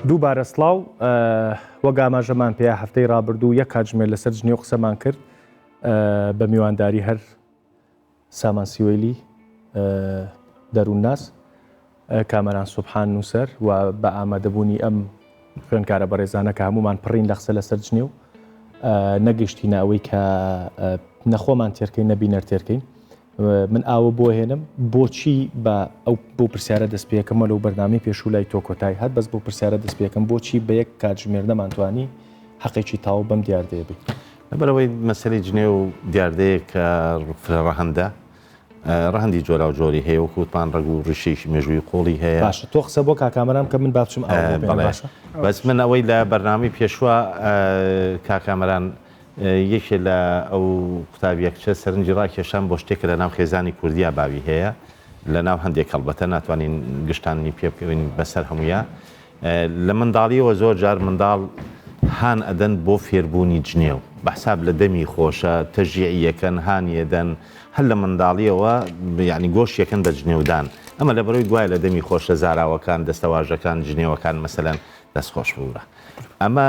دووبارە سڵاو وەک ئاماژەمان پێیا هەفتەی ڕابردوو یەک کاتژمێر لەسەر جنێو قسەمان کرد بە میوانداری هەر سامان سیوەیلی دەروونناس، کامەران سوبحان نووسەر و بە ئامادەبوونی ئەم خوێندکارە بەڕێزانە کە هەمومان پڕین لە قسە لەسەر جنێو نەگەشتینە ئەوەی کە نەخۆمان تێرکەین نەبینەر تێرکەین من ئاوە بۆ هێنم بۆچی بە ئەو بۆ پرسیارە دەست پێکەمە لەو بەرنامەی پێشوو لای تۆ کۆتای هەر بەس بۆ پرسیارە دەست پێکەم بۆچی بە یەک کاتژمێر نەمانتوانی حەقێکی تاو بەم دیاردەیە بین لەبەرئەوەی مەسەلەی جنێو دیاردەیەکە فرە ڕەهەندە، ڕەهەندی جۆراوجۆری هەیە، وەکو وتمان ڕەگ و ڕیشەیەکی مێژوویی قووڵی هەیە. باشە تۆ قسە بۆ کاک کامەران بکە من با بچم ئاو بۆ بێنم بەڵێ باشە؟ بەس من ئەوەی لە بەرنامەی پێشوە کاک کامەران یەکێ لە ئەو قوتابیە کچە سەرنجی ڕاکێشام بۆ شتێک کە لە ناو خێزانی کوردیا باوی هەیە لە ناو هەندێک هەڵبەتە ناتوانین گشتانی پێ بکەوین بەسەر هەموویا لە منداڵیەوە زۆر جار منداڵ هان ئەدەن بۆ فێربوونی جنێو بە حساب لە دەمی خۆشە تەشجیعی یەکەن هانی ئەدەن هەر لە منداڵیەوە یانی گۆش یەکەن بە جنێودان ئەمە لەبەرەوەی گوایە لە دەمی خۆشە زاراوەکان دەستەواژەکان جنێوەکان مەسەلەن دەست خۆش ببورە ئەمە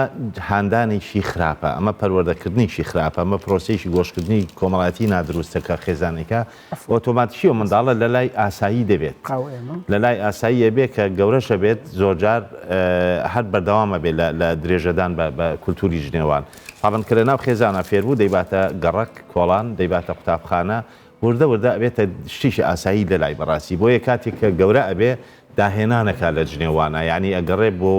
هاندانێکی خراپە ئەمە پەروەردەکردنێکی خراپە ئەمە پرۆسەیەکی گۆشکردنی کۆمەڵایەتی نادروستە کە خێزانێکە ئۆتۆماتیکی ئەو منداڵە لە لای ئاسایی دەبێت لە لای ئاسایی ئەبێ کە گەورەش ئەبێت زۆرجار هەر بەردەوام ئەبێ لە درێژەدان بە کولتوری جنێوان تابەن کە لە ناو خێزانە فێربوو دەیباتە گەڕەک کۆڵان دەیباتە قوتابخانە وردە وردە ئەبێتە شتێکی ئاسایی لە لای بەڕاستی بۆیە کاتێک کە گەورە ئەبێ داهێنانەکا لە جنێوانە یانی ئەگەڕێ بۆ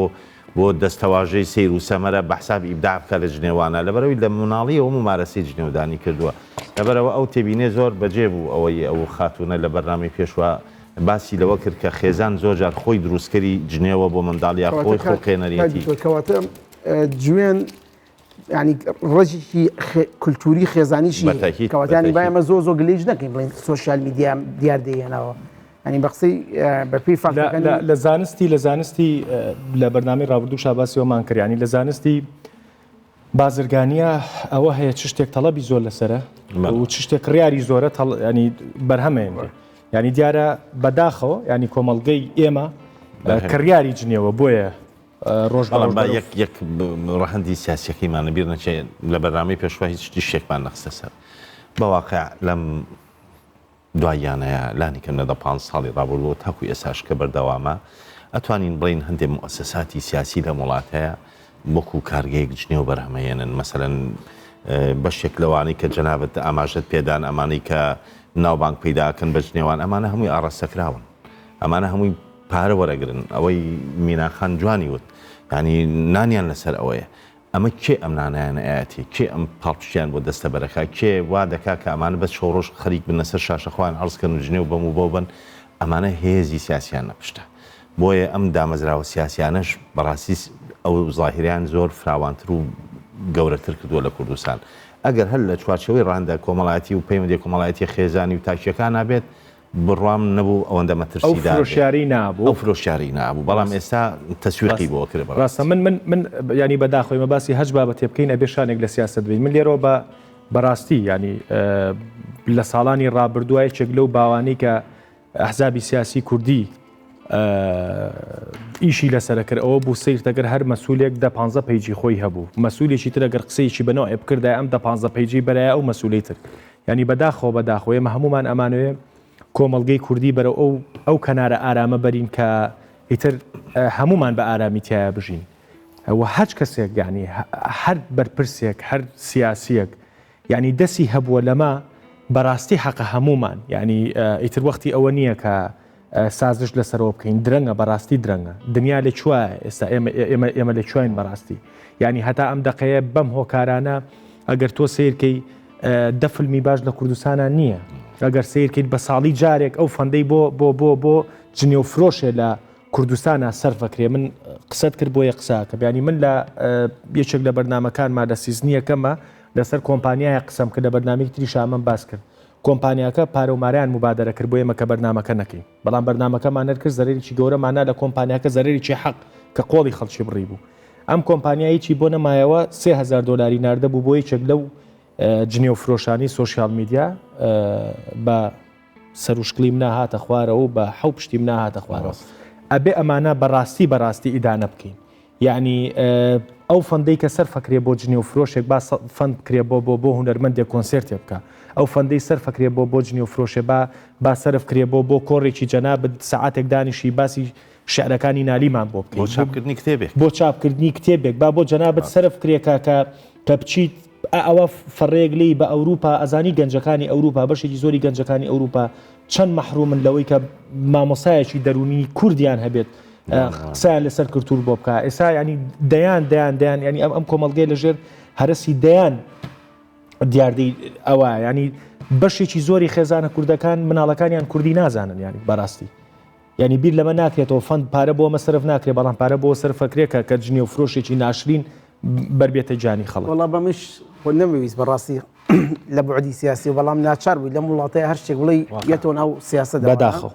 بۆ دەستەواژەی سەیر و سەمەرە بە حساب ئیبداع بکا لە جنێوانە لەبەرئەوەی لە مناڵیەوە مومارەسەی جنێودانی کردووە لەبەرئەوە ئەو تێبینیە زۆر بەجێ بوو ئەوەی ئەو خاتوونە لە بەرنامەی پێشوە باسی لەوە کرد کە خێزان زۆر جار خۆی دروستکەری جنێوە بۆ منداڵ یا کەواتە خۆی کاک کاک خوڵقێنەریەتی. دکتۆر کەواتە جوێن یانی ڕەگێکی کولتوری خێزانیشی هەیە بەتەکید کەواتە یانی با بەتەکید. ئێمە زۆر زۆر گلەیش نەکەین بڵێین سۆشیال میدیا دیاردەی هێناوە ینی بە قسەی بەپێی فاکتەکانی لە زانستی لە زانستی لە بەرنامەی ڕابردوو باسی ئەومان کرد ینی لە زانستی بازرگانیە ئەوە هەیە چ شتێک تەڵەبی زۆر لەسرە و چ شتێک کڕیاری زۆرە ینی بەرهەمێنێ ینی دیارە بەداخەوە ینی کۆمەڵگەی ئێمە کڕیاری جنێوە بۆیە ڕۆژ بەڵام با یەک یەک ڕەهەندی سیاسیەکەیمان لەبیر نەچێ لە بەرنامەی پێشوە هیچ تیشێکمان نەخستە سەر بە واقع لەم دواییانەیە لانیکەم لە دە پانز ساڵی ڕابردووە تاکو ئێستاش کە بەردەوامە ئەتوانین بڵێین هەندێ موئەسەساتی سیاسی لەم وڵاتەیە وەکو کارگەیەک جنێو بەرهەمەیەنن مەسەلەن بەشێک لەوانەی کە جەنابت ئاماژەت پێدان ئەمانەی کە ناوبانگ پەیداکەن بە جنێوان ئەمانە هەمووی ئاڕاستەکراون ئەمانە هەمووی پارە وەرەگرن ئەوەی میناخان جوانی وت یانی نانیان لەسەر ئەوەیە ئەمە کێ ئەم نانەیان ئەیاتێ؟ کێ ئەم پاڵپشتیان بۆ دەستەبەرەکا؟ کێ وا دەکا کە ئەمانە بەس شەو ڕۆژ خەریک بن لەسەر شاشە خۆیان عەرز کەن و جنێو بەم و بەو بەن؟ ئەمانە هێزی سیاسیان لە پشتە. بۆیە ئەم دامەزراوە سیاسیانەش بەڕاستی ئەو زاهیرەیان زۆر فراوانتر و گەورەتر کردووە لە کوردستان. ئەگەر هەر لە چوارچێوەی ڕەهەندە کۆمەڵایەتی و پەیوەندیە کۆمەڵایەتیە خێزانی و تاکیەکانا بێت، بڕوام نەبوو ئەوەندە ئەو مەترسیدار بێت. فرۆشیارەی نابوو. ئەو فرۆشیارەی نابوو بەڵام ئێستا تەسویقی بۆ ئەکرێ بەڕاستی. ڕاستە من من من یانی بەداخەوە ئێمە باسی هەچ بابەتێ بکەین ئەبێ شانێک لە سیاسەت بین من لێرەوە بە بەڕاستی یانی لە ساڵانی ڕابردووە یەکێک لەو باوانەی کە ئەحزابی سیاسی کوردی ئیشی لەسەر کرد ئەوە بوو سەیر تەگەر هەر مەسولێک دە پانزە page ی خۆی هەبوو مەسولێکی تر ئەگەر قسەیەکی بە نەوعێ بکردایە ئەم دە پانزە page ی بەرایە ئەو مەسولەی تر یانی بەداخەوە بەداخەوە ئێمە هەموومان ئەمانەوێ کۆمەڵگەی کوردی بەرەو ئەو ئەو کەنارە ئارامە بەرین کە ئیتر هەموومان بە ئارامی تایە بژین و هەچ کەسێک یعنی هەر بەرپرسێک هەر سیاسیەک یعنی دەسی هەبووە لەمە بەڕاستی حەقە هەموومان یعنی ئیتر وەختی ئەوە نییە کە سازش لەسەرەوە بکەین درەنگە بەڕاستی درەنگە دنیا لە کوایە ئێستا ئێمە ئێمە ئێمە لە کوایین بەڕاستی یعنی هەتا ئەم دەقەیە بەم هۆکارانە ئەگەر تۆ سیرکەی دە فیلمی باش لە کوردستانە نییە ئەگەر سیرکەیت بە ساڵی جارێک ئەو fund ەی بۆ بۆ بۆ بۆ جنێو فرۆشێ لە کوردستانە سەرفەکرێ من قسەت کرد بۆیە قساکە بیانی من لە یەکێک لە بەرنمەکانما لە season ەکەمە لەسەر کۆمپانیایە قسەم کرد لە بەرنامەی تری شامەم باس کرد کۆمپانیاکە پارەو مارەیان موبادەرە کرد بۆ ئێمە کە بەرنامەکە نەکەین بەڵام بەرنامەکەمان نەرکرد زەرەرێکی گەورەمان نا لە کۆمپانیاکە زەرەرێکی حەق کە قۆڵی خەڵکی بڕی بوو ئەم کۆمپانیا هیچی بۆ نەمایەوە 3000 دۆلاری ناردە بوو بۆ یەکێک لەو جنێو فرۆشانی social media بە سەروشکڵی منا هاتە خوارەوە و بە حەو پشتی منا هاتە خوارەوە ئەبێ ئەمانە بەڕاستی بەڕاستی ئیدانە بکەین. یەعنی ئەو fund ەی کە سەرفەکرێ بۆ جنێو فرۆشێک با fund بکرێ بۆ بۆ بۆ هونەرمەندێک کۆنسێرتێ بکا ئەو fund ەی سەرفەکرێ بۆ بۆ جنێو فرۆشێ با با سەرف کرێ بۆ بۆ کۆڕێکی جەنابت سەعاتێک دانیشی باسی شعرەکانی نالیمان بۆ بکەی بۆ چاپکردنی کتێبێک بۆ چاپکردنی کتێبێک با بۆ جەنابت سەرف کرێ کە کە کە بچیت ئەوە فەڕێک لێی بە ئەوروپا ئەزانی گەنجەکانی ئەوروپا بەشێکی زۆری گەنجەکانی ئەوروپا چەند مەحرومن لەوەی کە مامۆسایەکی دەروونی کوردیان هەبێت قسەیان لەسەر کلتور بۆ بکە ئێستا ینی دەیان دەیان دەیان ینی ئەم ئەم کۆمەڵگەی لەژێر هەرسی دەیان دیاردەی ئەوە ینی بەشێکی زۆری خێزانە کوردەکان مناڵەکانیان کوردی نازانن ینی بەڕاستی ینی بیر لەمە ناکرێتەوە fund پارە بۆ مەسرف ناکرێ بەڵام پارە بۆ سەرفەکرێ کە کە جنێو فرۆشێکی ناشرین بەربێتە گیانی خەڵک. وەڵا بەمش خۆ نەمەویست بەڕاستی لە بوعدی سیاسی و بەڵام ناچار بووی لەم وڵاتەیە هەر شتێک بڵێی یەتەوە ناو سیاسەت بەداخەوە.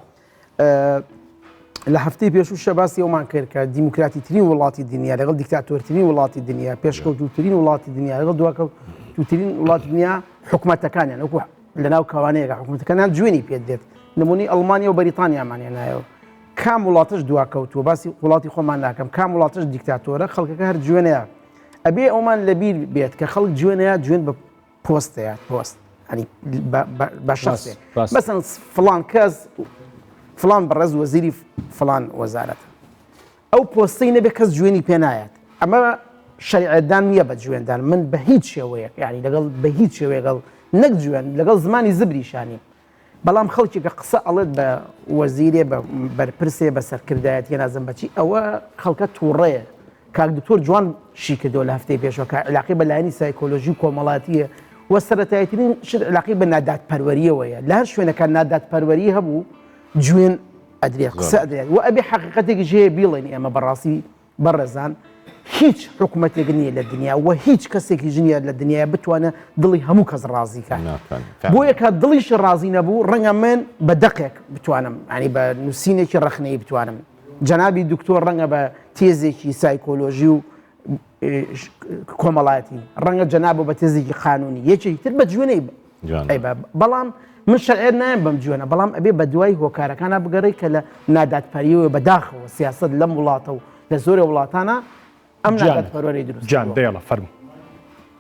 لە هەفتەی پێشوو شە باسی ئەومان کرد کە دیموکراتی ترین وڵاتی دنیا لەگەڵ دیکتاتۆرترین وڵاتی دنیا پێشکەوتوترین وڵاتی دنیا لەگەڵ دواکەوتوترین وڵاتی دنیا حکومەتەکانیان وەکو لەناو کەوانەیەکە حکومەتەکانیان جوێنی پێ دێت نمونەی ئەڵمانیا و بەریتانیامان هێنایەوە کام وڵاتش دواکەوتووە باسی وڵاتی خۆمان ناکەم کام وڵاتش دیکتاتۆرە خەڵکەکە هەر جوێنەیە ئەبێ ئەومان لەبیر بێت کە خەڵک جوێنەیە جوێن بە پۆستەیە پۆست بە شخصێک مەسەن فلان کەس فلان بەڕێز وەزیری فلان وەزارەت ئەو پۆستەی نەبێ کەس جوێنی پێ نایەت ئەمە شەریعەتدان نییە بە جوێندان من بە هیچ شێوەیەک یعنی لەگەڵ بە هیچ شێوەیەگەڵ نەک جوێن لەگەڵ زمانی زبریشانی بەڵام خەڵکی کە قسە ئەڵێت بە وەزیرێ بە بەرپرسێ بە سەرکردایەتیە نازم بەچی ئەوە خەڵکە تووڕەیە کاک دکتۆر جوان شی کردەوە لە هەفتەی پێشەوە کە علاقی بە لایەنی سایکۆلۆژی و کۆمەڵاتیە و سەرەتاییترین شت علاقی بە نادادپەروەریەوەیە لە هەر شوێنەکە نادادپەروەری هەبوو جوێن ئەدرێت قسە ئەدرێت و ئەبێ حەقیقەتێکیش هەیە بیڵێن ئێمە بەڕاستی بەڕێزان هیچ حکومەتێک نییە لە دنیا و هیچ کەسێکیش نییە لە دنیا بتوانێت دڵی هەموو کەس ڕازی کات بۆیە کە دڵیش ڕازی نەبوو ڕەنگە من بە دەقێک بتوانم ینی بە نووسینێکی ڕەخنەیی بتوانم جەنابی دکتۆر ڕەنگە بە تێزێکی سایکۆلۆژی و کۆمەڵایەتی ڕەنگە جەناب بە تێزێکی قانونی یەکێکی تر بە جوێنەی بەڵام من شەرعیەت نایم بەم جوێنە بەڵام ئەبێ بە دوای هۆکارەکانە بگەڕی کە لە نادادپەریەوە بەداخەوە سیاست لەم وڵاتە و لە زۆرێ وڵاتانە ئەم نادادپەروەری دروست جان دەیڵە فەرموو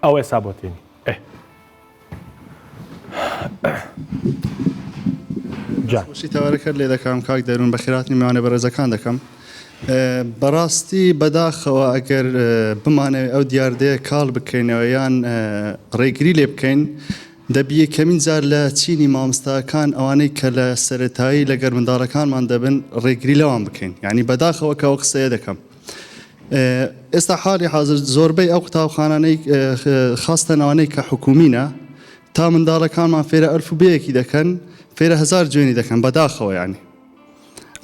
ئەو ئێسا بۆ تێنی ئێ جان خۆشی تەوارەکەت لێ دەکەم کاک دەروون بەخێرهاتنی میوانە بەڕێزەکان دەکەم بەڕاستی بەداخەوە ئەگەر بمانەوێت ئەو دیاردەیە کاڵ بکەینەوە یان ڕێگری لێ بکەین دەبی یەکەمین جار لە چینی مامۆستاکان ئەوانەی کە لە سەرەتایی لەگەر منداڵەکانمان دەبن ڕێگری لەوان بکەین یعنی بەداخەوە کە ئەو قسەیە دەکەم ئێستا حاڵی حاضر زۆربەی ئەو قوتابخانانەی خاستەن ئەوانەی کە حکومینە تا منداڵەکانمان فێرە ئەلف و بێیەکی دەکەن فێرە هەزار جوێنی دەکەن بەداخەوە یعنی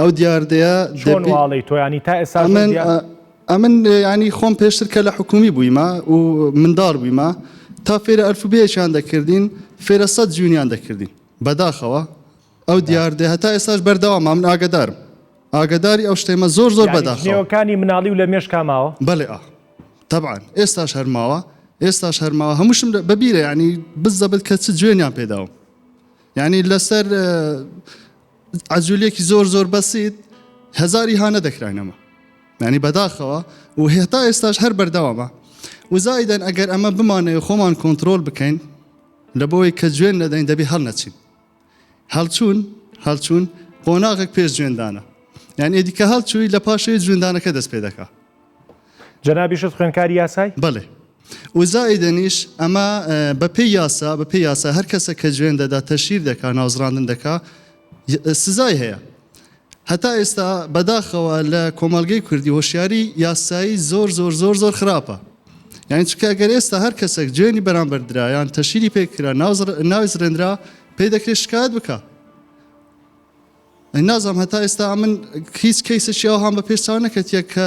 ئەو دیاردەیە چۆن واڵی تۆ ینی تا ئێستا من ئەمن ینی خۆم پێشتر کە لە حکومی بوویمە و منداڵ بوویمە تا فێرە ئەلفوبێیەکیان دەکردین فێرە سەد جوینیان دەکردین بەداخەوە ئەو دیاردەیە هەتا ئێستاش بەردەوامە من ئاگدارم ئاگداری ئەو شتێمە زۆر زۆر بەداخەوە جنێوەکانی مناڵی و لە مێشکا ماوە؟ بەڵێ ئا تەبعەن ئێستاش هەر ماوە ئێستاش هەر ماوە هەمووشم بەبیرە ینی بزەبت کە چ جوێنیان پێداوم یعنی لەسەر عەجولیەکی زۆر زۆر بەسیت هەزار ئیهانە دەکراین ئەمە یعنی بەداخەوە و هێتا ئێستاش هەر بەردەوامە و زایدەن ئەگەر ئەمە بمانەوێ خۆمان کۆنترۆل بکەین لە بۆی کە جوێن نەدەین دەبی هەڵنەچین هەڵچوون هەڵچوون قۆناغێک پێش جوێندانە یعنی ئێدی کە هەڵچووی لە پاشەوەی جوێندانەکە دەست پێ دەکا جەنابیشت خوێندکاری یاسای؟ بەڵێ و زائیدەنیش ئەمە بە پێی یاسا بە پێی یاسا هەر کەسە کە جوێن دەدا تەشهیر دەکا ناوزڕاندن دەکا سزای هەیە هەتا ئێستا بەداخەوە لە کۆمەڵگەی کوردی هۆشیاری یاسایی زۆر زۆر زۆر زۆر خراپە یعنی چونکە ئەگەر ئێستا هەر کەسێک جوێنی بەرامبەر درا یان تەشهیری پێ کرا ناوی زڕێنرا پێی دەکرێت شکایەت بکا نازانم هەتا ئێستا ئەمن هیچ کەیسێکی ئەوهام بە پێش چاو نەکەتیە کە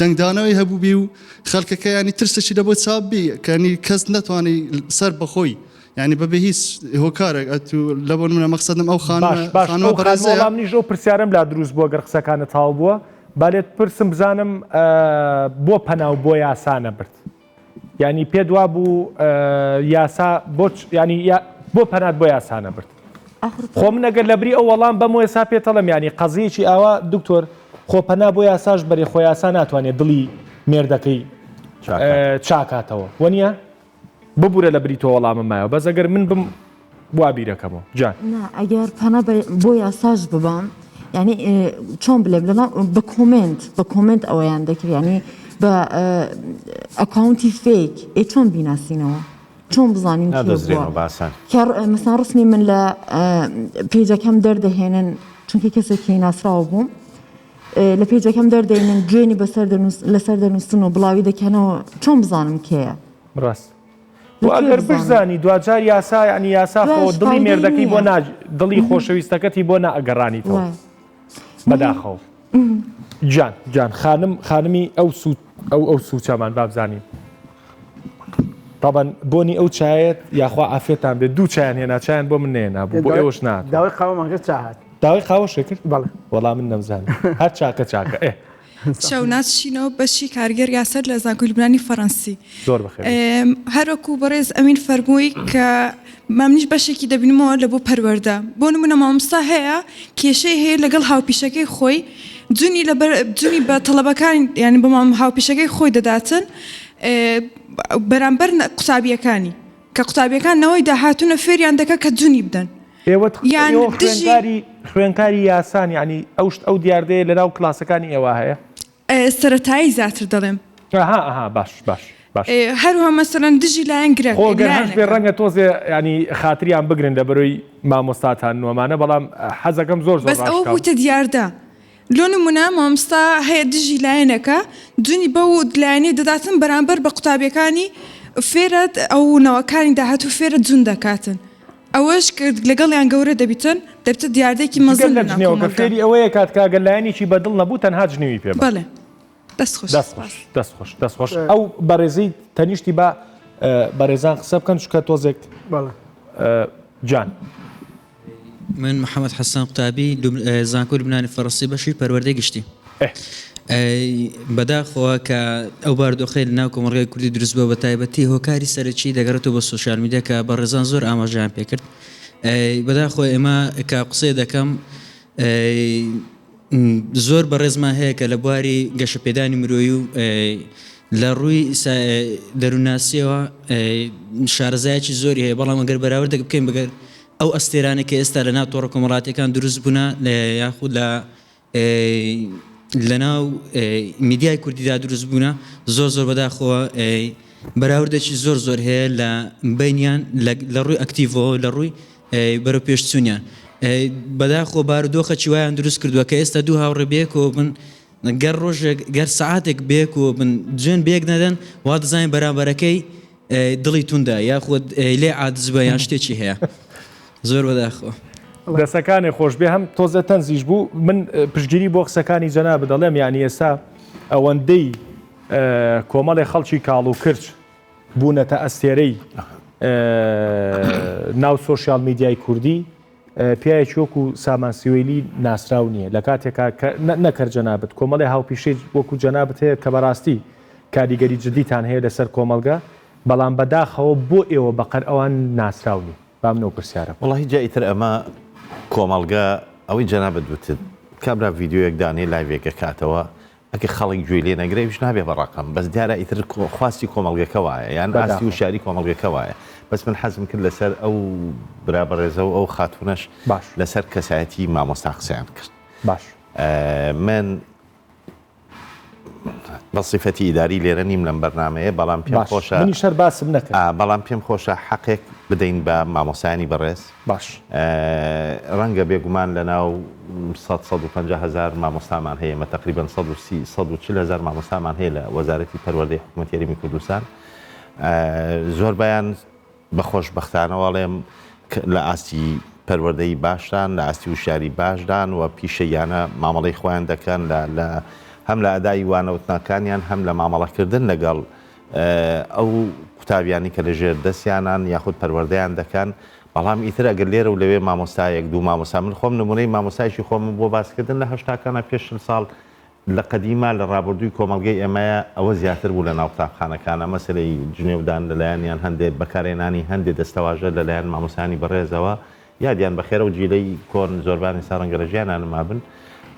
دەنگدانەوەی هەبووبی و خەڵکەکە ینی ترسێکی لە بۆ چاپ بی کەنی کەس نەتوانی سەر بەخۆی ینی بەبێ هیچ هۆکارێک ئەتو لە بۆ منە مەقسەدم ئەو خانمە باش باش خانمە ئەو خانمە بەڕێزەیە وەڵام منیش ئەو پرسیارەم لا دروست بووە گەر قسەکانت تەواو بووە با لێت پرسم بزانم بۆ پەناو بۆ یاسا نەبرد یانی پێت وابوو یاسا بۆ ینی بۆ پەنات بۆ یاسا نەبرد خۆ من ئەگەر لەبری ئەو وەڵام بەم ئێسا پێتەڵم ینی قەزیەکی ئاوا دکتۆر خۆ پەنا بۆ یاساش بەرێ خۆ یاسا ناتوانێت دڵی. مێردەکەی چاکاتەوە وەنیە؟ ببورە لە بری تۆ وەڵامم مایەوە بەس ئەگەر من بم وا بیرەکەمەوە جان. نا ئەگەر پەنا بۆ یاساش ببەم یانی چۆن بلێم لەناو بە کۆمێنت بە کۆمێنت ئەوەیان دەکرد یانی بە ئەکاونتی fake ئێ چۆن بیناسینەوە چۆن بزانین کێ بووە نادۆزرێنەوە بە ئاسانی. کە مەسەن ڕسمی من لە پەیجەکەم دەردەهێنن چونکە کەسێکی ناسراو بووم لە پەیجەکەم دەردەینن جوێنی بەسەر لەسەر دەنووسن و بڵاوی دەکەنەوە چۆن بزانم کێیە؟ ڕاست و ئەگەر بشزانی دواجار یاسا یعنی یاسا خۆ دڵی مێردەکەی بۆ ناج دڵی خۆشەویستەکەتی بۆ نائگەڕانیتەوە بەداخەوە جان جان خانم خانمی ئەو سوود ئەو ئەو سوچەمان بابزانین طبعا بۆنی ئەو چایەت یاخوا عافێتان بێت دوو چایان هێنا چایان بۆ من نێنا بوو بۆ ئێوەش نات داوای قاوەمان کرد چا هات داوای قاوەشێ کرد بەڵێ وەڵا من نەمزانی هەر چاکە چاکە ئێ شەوناز شینۆ بەشی کارگێر یاسەر لە زانکۆی لوبنانی فەڕەنسی. زۆر بەخێر بێی. هەروەکو بەڕێز ئەمین فەرمووی کە منیش بەشێکی دەبینمەوە لە بۆ پەروەردە بۆ نمونە مامۆستا هەیە کێشەی هەیە لەگەڵ هاوپیشەکەی خۆی جونی لەبەر جونی بە تەڵەبەکان یانی بە مام هاوپیشەکەی خۆی دەداتن بەرامبەر قوتابیەکانی کە قوتابیەکان نەوەی داهاتوونە فێریان دەکا کە جونی بدەن ئێوە یان ئێوە دژی خوێنکاری خوێنکاری یاسان یانی ئەو شت ئەو دیاردەیە لەناو کلاسەکانی ئێوە هەیە؟ سەرەتایی زیاتر دەڵێم. ئەها ئەها باش باش باش. هەروەها مەسەلەن دژی لایەنگرە خۆ گەر هەش بێ لایەنەکە. ڕەنگە تۆزێ یانی خاتریان بگرن لە بەرۆی مامۆستاتان و ئەمانە بەڵام حەزەکەم زۆر زۆر بەس ئەوە ڕاشکاو. بووتە دیاردە لۆ نمونە مامۆستا هەیە دژی لایەنێکە جونی بەو لایەنەی دەداتن بەرامبەر بە قوتابیەکانی فێرە ئەو نەوەکانی داهاتوو فێرە جون دەکاتن ئەوەش کە لەگەڵیان گەورە دەبیتن دەبتە دیاردەیەکی جگە مەزن لە لەناو جنێوەکە کۆمەڵگا. فێری ئەوەیە کات کە ئەگەر لایەنێکی بەدڵ نەبوو تەنها جنێوی پێ بە. بەڵێ دەست خۆش دەست خۆش دەست خۆش دەست خۆش ئەو بەڕێزەی تەنیشتی با بەڕێزان قسە بکەن چونکە تۆزێک بەڵێ. جان. من محەمەد حەسەن قوتابی زانکۆی لوبنانی فەڕەنسی بەشی پەروەردەی گشتی. بەداخەوە کە ئەو بارودۆخەی لە ناو کۆمەڵگای کوردی دروست بووە بە تایبەتی هۆکاری سەرەکی دەگەڕێتەوە بۆ سۆشیال میدیا کە بەڕێزان زۆر ئاماژەیان پێکرد بەداخەوە ئێمە کە قسەی دەکەم زۆر بەڕێزمان هەیە کە لە بواری گەشەپێدانی مرۆیی و لە ڕووی دەروونناسیەوە شارەزایەکی زۆری هەیە بەڵام ئەگەر بەراوردێک بکەین بەگەر ئەو ئەستێرانەی کە ئێستا لە ناو تۆڕە کۆمەڵاتیەکان دروست بوونە یاخود لە لە ناو میدیای کوردیدا دروست بوونە زۆر زۆر بەداخەوە بەراوردێکی زۆر زۆر هەیە لە بینیان لە ڕووی ئەکتیڤەوە لە ڕووی بەرەو پێشچوونیان بەداخەوە بارودۆخەکی وایان دروست کردووە کە ئێستا دوو هاوڕێ بەیەکەوە بن گەر ڕۆژێک گەر سەعاتێک بەیەکەوە بن جوێن بەیەک نەدەن وا دەزانین بەرامبەرەکەی دڵی توندە یاخود لێ عادز بە یان شتێکی هەیە زۆر بەداخەوە. دەسەکانێ خۆشبێ هەم تۆزێ تەنزیش بوو من پشتگیری بۆ قسەکانی جەنابت دەڵێم یانی ئێستا ئەوەندەی کۆمەڵێ خەڵکی کاڵ و کرچ بوونەتە ئەستێرەی ناو سۆشیال میدیای کوردی پیاوێکی وەکو سامان سویلی ناسراو نییە لە کاتێکا کە نەکەر جەنابت کۆمەڵێ هاوپیشەی وەکو جەنابت هەیە کە بەڕاستی کاریگەری جدیتان هەیە لەسەر کۆمەڵگە بەڵام بەداخەوە بۆ ئێوە بەقەر ئەوان ناسراو نین با من ئەو پرسیارە بکەم. وەڵاهی جا ئیتر ئەمە کۆمەڵگە ئەوەی جەنابت وتت کابرا ڤیدیۆیەک دانێ لایڤێک ئەکاتەوە ئەگەر خەڵک گوێی لێ نەگرێ ئەویش نابێ بە ڕەقەم بەس دیارە ئیتر خواستی کۆمەڵگەکە وایە یان ئاستی وشیاری کۆمەڵگەکە وایە بەس من حەزم کرد لەسەر ئەو برا بەڕێزە و ئەو خاتوونەش باش لەسەر کەسایەتی مامۆستا قسەیان کرد باش من بە سیفەتی ئیداری لێرە نیم لەم بەرنامەیە بەڵام پێم باش خۆشە منیش هەر باسم نەکرد ئا بەڵام پێم خۆشە حەقێک بدەین بە مامۆستایانی بەڕێز باش. ڕەنگە بێگومان لە ناو سەد 150 هەزار مامۆستامان هەیە ئێمە تەقریبەن 130 140 هەزار مامۆستامان هەیە لە وەزارەتی پەروەردەی حکوومەتی هەرێمی کوردستان زۆربەیان بە خۆشبەختانەوە ئەڵێم لە ئاستی پەروەردەی باشدان لە ئاستی وشیاری باشدان و پیشەییانە مامەڵەی خۆیان دەکەن لە لە هەم لە ئەدای وانەوتنەکانیان هەم لە مامەڵەکردن لەگەڵ ئەو قوتابیانی کە لە ژێر دەستیانان یاخود پەروەردەیان دەکەن بەڵام ئیتر ئەگەر لێرە و لەوێ مامۆستایەک دوو مامۆستا من خۆم نمونەی مامۆستایەکی خۆمم بۆ باسکردن لە هەشتاکانا پێش چل ساڵ لە قەدیما لە ڕابردووی کۆمەڵگەی ئێمەیە ئەوە زیاتر بوو لە ناو قوتابخانەکانا مەسەلەی جنێودان لەلایەن یان هەندێ بەکارهێنانی هەندێ دەستەواژە لەلایەن مامۆستایانی بەڕێزەوە یادیان بەخێر ئەو جیلەی کۆن زۆربان ئێستا ڕەنگە لە ژیانا نەمابن.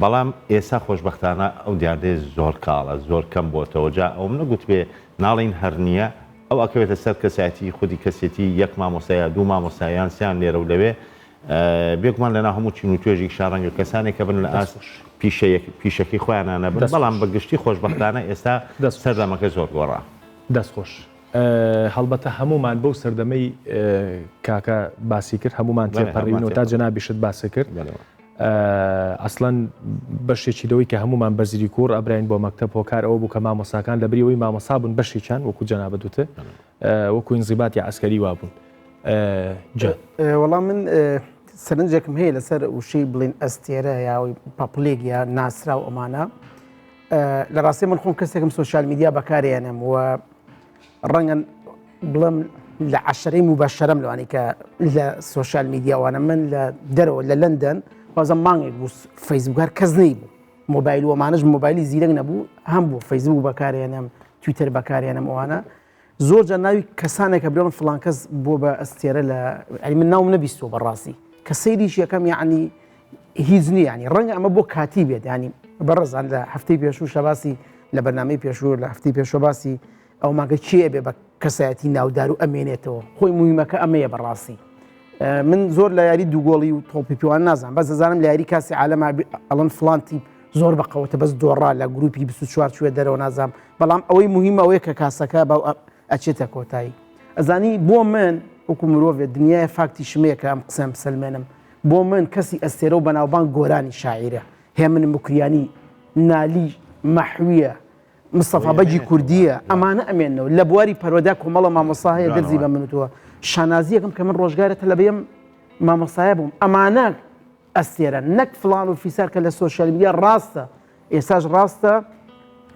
بەڵام ئێستا خۆشبەختانە ئەو دیاردەیە زۆر کاڵە، زۆر کەم بۆتەوە، جا ئەوم نەگوتبێ ناڵێین هەر نییە، ئەو ئەکەوێتە سەر کەسایەتی خودی کەسێتی یەک مامۆستا یا دوو مامۆستا یان سیان لێرە و لەوێ، بێگومان لەناو هەموو چین و توێژێکیشا ڕەنگە کەسانێک هەبن لە ئاست پیشەیەک پیشەکەی خۆیانا نەبن، بەڵام بە گشتی خۆشبەختانە ئێستا سەردەمەکە زۆر گۆڕا. دەست خۆش. هەڵبەتە هەموومان بەو سەردەمەی کاکە باسی کرد هەموومان تێپەڕیون و تا جەنابیشت باسی کرد ئەسڵەن بەشێکی لەوەی کە هەمومان بەزری کوڕ ئەبراین بۆ مەکتەب هۆکار ئەوە بوو کە مامۆساکان لە بریەوەی مامۆسا بوون بەشێکیان وەکو جەنابەت وتت وەکو ئینزیباتی عسکەری وابوون وەڵام من سەرنجێکم هەیە لەسەر وشەی بڵین ئەستێرە یا public یا ناسراو ئەمانە لە ڕاستی من خۆم کەسێکم social media بەکارێنم و ڕەنگە بڵم لە عەشرەی موبەشەرەم لەوانی کە لە social media وانە من لە دەرەوە لە لەندەن بازم مانگێک بوو فەیسبوک هەر کەس نەی بوو مۆبایل وەمانش مۆبایلی زیرەک نەبوو هەم بوو فەیسبوک بەکارێنم تویتەر بەکارێنم ئەوانە زۆر جار ناوی کەسانێک کە بڵێن فڵان کەس بۆ بە ئەستێرە لە ئەی من ناوم نەبیستووە بەڕاستی کە سەیریش یەکەم یعنی هیچ نییە ینی ڕەنگە ئەمە بۆ کاتی بێت ینی بەڕێزان لە هەفتەی پێشوو شەباسی لە بەرنمەی پێشوو لە هەفتی پێشوە باسی ئەو ماگە کێ بێ بە کەسایەتی ناودار و ئەمێنێتەوە خۆی مهمەکە ئەمەیە بەڕاستی من زۆر لە یاری دووگۆڵی و تۆپی پێوان نازانم بەس دەزانم لە یاری کاسی عالەما ئەڵەن فلان تیپ زۆر بەقەوەتە بەس دۆڕا لە گروپی 24 چوە دەرەوە نازانم بەڵام ئەوەی مهمە ئەوەیە کە کاسەکە بە ئەچێتە کۆتایی ئەزانی بۆ من وەکو مرۆڤێ دنیای فاکتی شمەیە کە ئەم قسەم بسەلمێنم بۆ من کەسی ئەستێرە و بەناوبانگ گۆرانی شاعیرە هێمن مکریانی نالی مەحویە مستەفا بەگی کوردییە، ئەمانە ئەمێننەوە. لە بواری پەروەردە کۆمەڵە مامۆستا هەیە دەرزی بە من وتووە، شانازییەکەم کە من ڕۆژگارێ تەلەبەی ئەم مامۆستایە بووم. ئەمانە ئەستێرەن نەک فڵان و فیسار کە لە social media ڕاستە، ئێستاش ڕاستە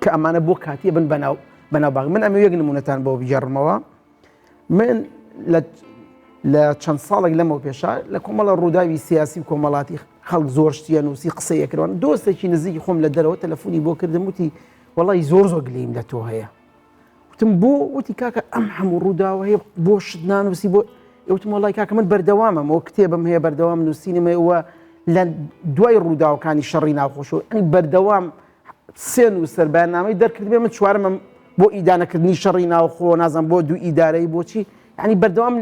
کە ئەمانە بۆ کاتی ئەبن بەناو بەناوبانگ. من ئەمەوێ یەک نموونەتان بۆ بگێڕمەوە. من لە لە چەند ساڵێک لەمەو پێشا لە کۆمەڵە ڕووداوی سیاسی و کۆمەڵاتی خەڵک زۆر شتیە نووسی قسەیە کردوان دۆستێکی نزیکی خۆم لە دەرەوە تەلەفۆنی بۆ کردم وتی وەڵی زۆر زۆر گلیم لە تۆ هەیە وتم بۆ وتی کاکە ئەم هەموو ڕووداوە هەیە بۆ شت نانووسی بۆ وتم وەڵی کاکە من بەردەوامم ئەو کتێبم هەیە بەردەوام نووسینم هەیە وە لە دوای ڕووداوەکانی شەڕی ناوخۆشەوە ئەنی بەردەوام سێ نووسەر بەیاننامەی دەرکردبێ من چوارەمم بۆ ئیدانەکردنی شەڕی ناوخۆ نازانم بۆ دوو ئیدارەی بۆچی یعنی بەردەوام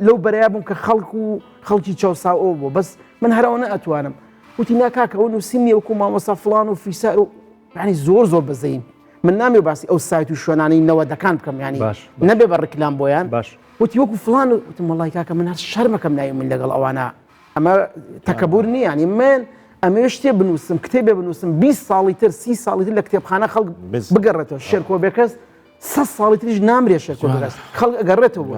لەو بەرەیە بووم کە خەڵک و خەڵکی چەوساوە بوو بەس من هەرەوە نەئەتوانم وتی نا کاکە ئەو نووسیم نییە وەکو مامۆستا فڵان و فیسار و یعنی زۆر زۆر بەزەین من نامێ باسی ئەو سایت و شوێنانەی نەوەدەکان بکەم ینی باش نەبێ بە ڕیکلام بۆیان باش وتی وەکو فڵان وتم وەڵای کاکە من هەر شەرمەکەم ناوی من لەگەڵ ئەوانە ئەمە تەکەبور نییە ینی من ئەمەوێ شتێ بنووسم کتێبێ بنووسم 20 ساڵی تر 30 ساڵی تر لە کتێبخانە خەڵک بگەڕێتەوە شێرکۆ بێکەس سە ساڵی تریش نامرێ شێرکۆ بێکەس خەڵک ئەگەڕێتەوە بۆ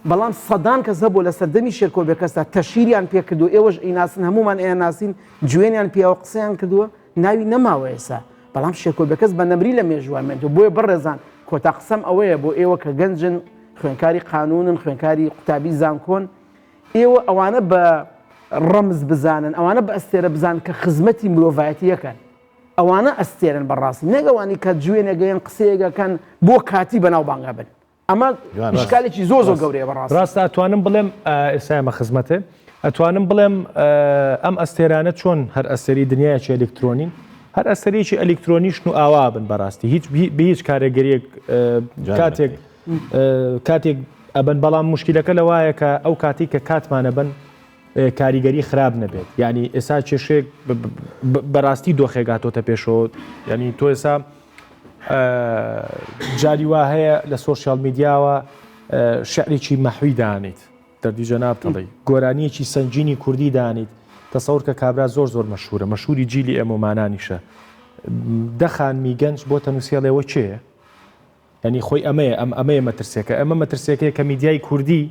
بەڵام سەدان کەس هەبوو لە سەردەمی شێرکۆ بێکەسدا تەشیریان پێکردو ئێوەش ئیناسن هەمومان ئەیانناسین جوێنیان پیاوە قسەیان کردووە ناوی نەماوە ئێسا بەڵام شێرکۆ بێکەس بە نەمری لە مێژووە مێنتەوە بۆیە بەڕێزان کۆتا قسەم ئەوەیە بۆ ئێوە کە گەنجن خوێنکاری قانونن خوێنکاری قوتابی زانکۆن ئێوە ئەوانە بە ڕەمز بزانن، ئەوانە بە ئەستێرە بزانن کە خزمەتی مرۆڤایەتی ئەکەن. ئەوانە ئەستێرەن بەڕاستی، نەک ئەوانەی کە جوێنێک یان قسەیەک ئەکەن بۆ کاتی بەناوبانگ ئەبن. ئەمە ئیشکالێکی زۆر زۆر گەورەیە بەڕاستی. ڕاستە ئەتوانم بڵێم ئێستا ئێمە خزمەتێ ئەتوانم بڵێم ئەم ئەستێرانە چۆن هەر ئەستێری دنیایەکی ئەلیکترۆنین هەر ئەستێرەیەکی ئەلیکترۆنیشن و ئاوا بن بەڕاستی هیچ بە هیچ کارێگەریەک کاتێک کاتێک ئەبن بەڵام مشکلەکە لەوایە کە ئەو کاتی کە کاتمانە بن کاریگەری خراپ نەبێت یعنی ئێسا کێشێک بەڕاستی دۆخێک هاتۆتە پێشەوە ینی تۆ ئێسا جاری وا هەیە لە social media وە شعرێکی مەحوی دانیت دەردی جەناب تەڵی گۆرانیەکی سەنگینی کوردی دانیت تەسەور کە کابرا زۆر زۆر مەشهورە مەشهوری جیلی ئێمەمانانیشە دە خانمی گەنج بۆ تەنووسێڵێەوە کێیە یانی خۆی ئەمەیە ئەم ئەمەیە مەترسیەکە ئەمە مەترسیەکەیە کە میدیای کوردی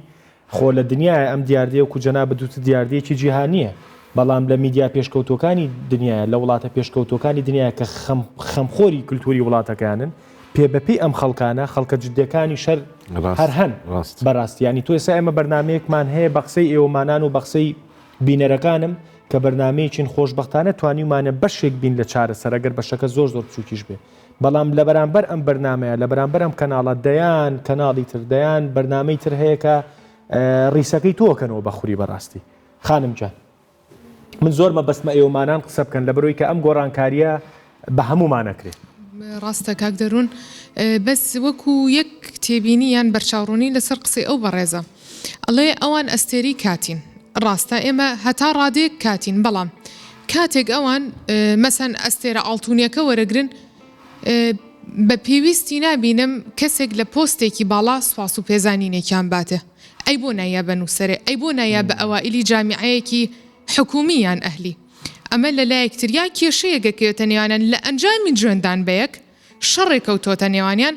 خۆ لە دنیایە ئەم دیاردەیە وەکو جەنابت وتت دیاردەیەکی جیهانیە بەڵام لە میدیا پێشکەوتوەکانی دنیایە لە وڵاتە پێشکەوتوەکانی دنیایە کە خەم خەمخۆری کلتوری وڵاتەکەیانن پێ بە پێی ئەم خەڵکانە خەڵکە جدێکانی شەر هەر هەن بەڕاستی ینی تۆ ئێستا ئێمە بەرنمەیەکمان هەیە بە قسەی ئێوەمانان و بە قسەی بینەرەکانم کە بەرنمەیەکین خۆشبەختانە توانیومانە بەشێک بین لە چارەسەر ئەگەر بەشەکە زۆر زۆر بچووکیش بێ بەڵام لە بەرامبەر ئەم بەرنامەیە، لە بەرامبەر ئەم کەناڵە دەیان کەناڵی تر، دەیان بەرنامەی تر هەیە کە ڕیسەکەی تۆ ئەکەنەوە بە خوری بەڕاستی. خانم گیان. من زۆر مەبەستمە ئێوەمانان قسە بکەن لەبەرەوەی کە ئەم گۆڕانکارییە بە هەموومان ئەکرێ. ڕاستە کاک دەروون بەس وەکو یەک تێبینی یان بەرچاوڕوونی لەسەر قسەی ئەو بەڕێزە ئەڵێ ئەوان ئەستێرەی کاتین ڕاستە ئێمە هەتا ڕادەیەک کاتین بەڵام کاتێک ئەوان مەسەن ئەستێرە ئاڵتونیەکە وەرەگرن بە پێویستی نابینم کەسێک لە پۆستێکی باڵا سوپاس و پێزانینێکیان باتێ ئەی بۆ نایە بە نووسەرێ ئەی بۆ نایە بە ئەوائیلی جامیعەیەکی حکومی یان ئەهلی ئەمە لە لایەک تر یا کێشەیەک ئەکەوێتە نێوانیان لە ئەنجامی جوێندان بە یەک شەڕێک کەوتۆتە نێوانیان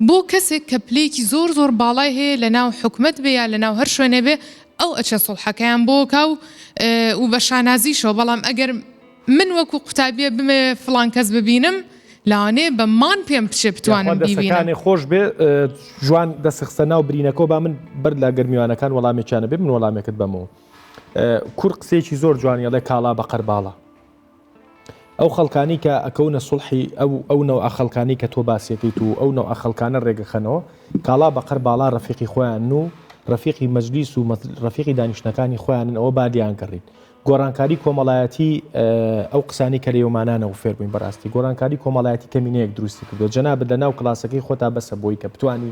بۆ کەسێک کە پلەیەکی زۆر زۆر باڵای هەیە لە ناو حکومەت بێ یا لە ناو هەر شوێنێ بێ ئەو ئەچێ سوڵحەکەیان بۆ کا و و بە شانازیشەوە بەڵام ئەگەر من وەکو قوتابیە بمەوێ فڵان کەس ببینم لەوانەیە بە مان پێم بچێ یاخوا بتوانم بیبینم. دەسەکانێ خۆش بێ جوان دەست خستە ناو برینەکەوە با من بەر لە گەر میوانەکان وەڵامێکیانە بێ من وەڵامێکت بەمەوە کور قسەیەکی زۆر جوانی ئەڵێ کاڵا بە قەرباڵە ئەو خەڵکانی کە ئەکەونە سوڵحی ئەو ئەو نەوعە خەڵکانی کە تۆ باسیەکەیت و ئەو نەوعە خەڵکانە ڕێگەخەنەوە کاڵا بە قەر باڵا ڕەفیقی خۆیان و ڕەفیقی مەجلیس و ڕەفیقی دانیشتنەکانی خۆیانن ئەوە با لیان گەڕین گۆڕانکاری کۆمەڵایەتی ئەو قسانی کە لەیۆمانانەوە فێر بووین بەڕاستی گۆڕانکاری کۆمەڵایەتی کەمینەیەک دروستی کردو جەنابت لە ناو کلاسەکەی خۆتا بەسە بۆی کە بتانی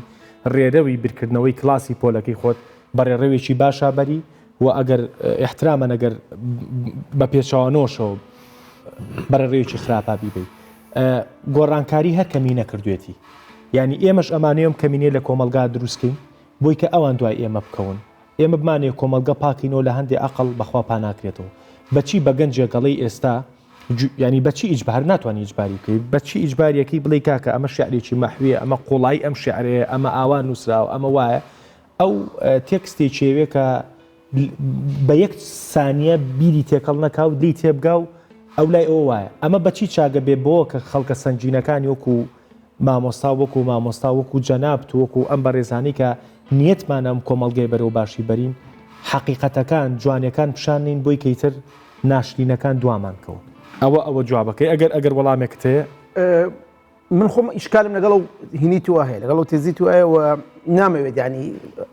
ڕێرەوی بیرکردنەوەی کلاسی پۆلەکەی خۆت بە ڕێڕەوێکی باشا بەری و ئەگەر ئیحترامەن ئەگەر بە پێچەوانۆشەوە بە ڕێڕەوێکی خراپا بیبەی گۆڕانکاری هەر کەمینە کردوێتی یعنی ئێمەش ئەمانەیەم کەمینەی لە کۆمەلگا دروستکەین بۆی کە ئەوان دوای ئێمە بکەون ئێمە بمانێ کۆمەلگە پاکینەوە لە هەندێ ئەقڵ بەخوا پاناکرێتەوە بەچی بە گەنجێکەڵی ئێستا ینی بەچی ئیجبار ناتوانانی ئیجباری بکەی بەچی ئیجباریەکەی بڵێ کاکە ئەمە شعرێکی مەحویە ئەمە قوڵایی ئەم شعرەیە ئەمە ئاوا نووسراوە ئەمە وایە ئەو تێکستێکی ئەوێ کە بە یەک سانیە بیری تێکەڵ نەکا و لێی تێبگا و ئەو لای ئەوە وایە ئەمە بەچی چاگە بێ بۆ کە خەڵکە سەنگینەکانی وەکو مامۆستا وەکو مامۆستا وەکو جەنابت وەکو ئەم بەڕێزانی کە نیەتمانە ئەم کۆمەڵگەی بەرەو باشی بەرین حەقیقەتەکان جوانیەکان پیشان نین بۆی کەیتر ناشرینەکان دوامان کەون. ئەوە ئەوە جوابەکەی ئەگەر ئەگەر وەڵامێکت هەیە. من خۆم ئیشکالم لەگەڵ ئەو هینی تۆ هەیە لەگەڵ ئەو تێزی تۆ هەیە و نامەوێت ینی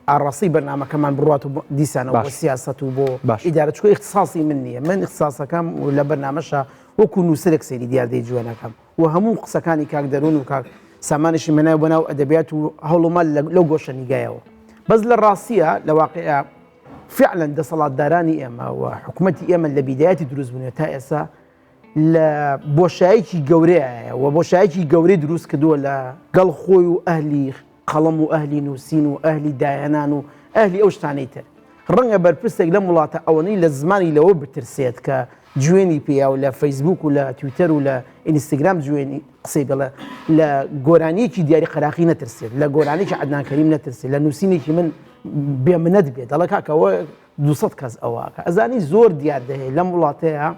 ئاڕاستەی بەرنامەکەمان بڕات و دیسانەوە بۆ باش. سیاسەت و بۆ باش. ئیدارە چونکە ئیختیساسی من نییە من ئیختیساسەکەم و لە بەرنامەشا وەکو نووسەرێک سەیری دیاردەی جوێنەکەم و هەموو قسەکانی کاک دەروون و کاک سامانیشم هێنایە بۆ ناو ئەدەبیات و هەوڵما لەو گۆشە نیگایەوە بەس لە ڕاستیە لە واقعە فعلا دەسەڵاتدارانی ئێمە و حکوومەتی ئێمە لە بیدایەتی دروست بوون تا ئێستا لە بۆشایەکی گەورەیە و بۆشایەکی گەورەی دروست کردووە لە گەڵ خۆی و ئەهلی قەڵەم و ئەهلی نووسین و ئەهلی داهێنان و ئەهلی ئەو شتانەی تر. ڕەنگە بەرپرسێک لەم وڵاتە ئەوەنەی لە زمانی لەوە بترسێت کە جوێنی پێیا و لە فەیسبوک و لە تویتەر و لە ئینستاگرام جوێنی قسەی بڵێ لە گۆرانیەکی دیاری قەراخی نەترسێت لە گۆرانێکی عەدنان کەریم نەترسێت لە نووسینێکی من بێمنەت بێت دەڵێ کاکەوە 200 کەس ئەوەکە ئەزانی زۆر دیار دەهەیە لەم وڵاتەیە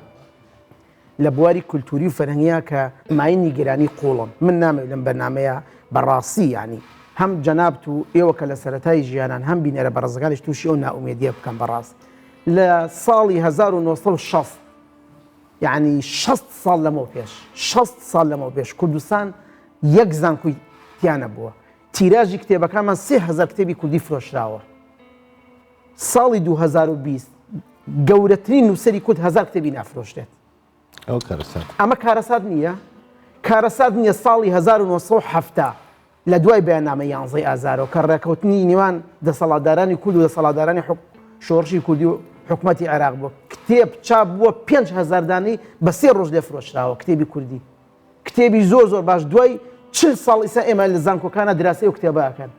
لە بواری کولتوری و فەرهەنگیا کە مایەی نیگەرانی قوڵن من نامەوێت لەم بەرنامەیە بەڕاستی یانی هەم جەنابت و ئێوە کە لە سەرەتای ژیانان هەم بینەرە بەڕێزەکانیش تووشی ئەو نائومێدیە بکەم بەڕاست لە ساڵی 1960 یعنی 60 ساڵ لەمەو پێش 60 ساڵ لەمەو پێش کوردستان یەک زانکۆی تیانە بووە تیراژی کتێبەکانمان 3000 کتێبی کوردی فرۆشراوە ساڵی 2020 گەورەترین نووسەری کورد هەزار کتێبی نافرۆشرێت. ئەوە کارەسات. ئەمە کارەسات نییە؟ کارەسات نییە ساڵی 1970 لە دوای بەیاننامەی یانزەی ئازارەوە کە ڕێکەوتنی نێوان دەسەڵاتدارانی کورد و دەسەڵاتدارانی شۆڕشی کوردی و حکومەتی عێراق بووە کتێب چاپ بووە 5000 دانەی بە سێ ڕۆژ لێ فرۆشراوە کتێبی کوردی کتێبی زۆر زۆر باش دوای چل ساڵ ئیسا ئێمە لە زانکۆکانە دراسی ئەو کتێبە ئەکەن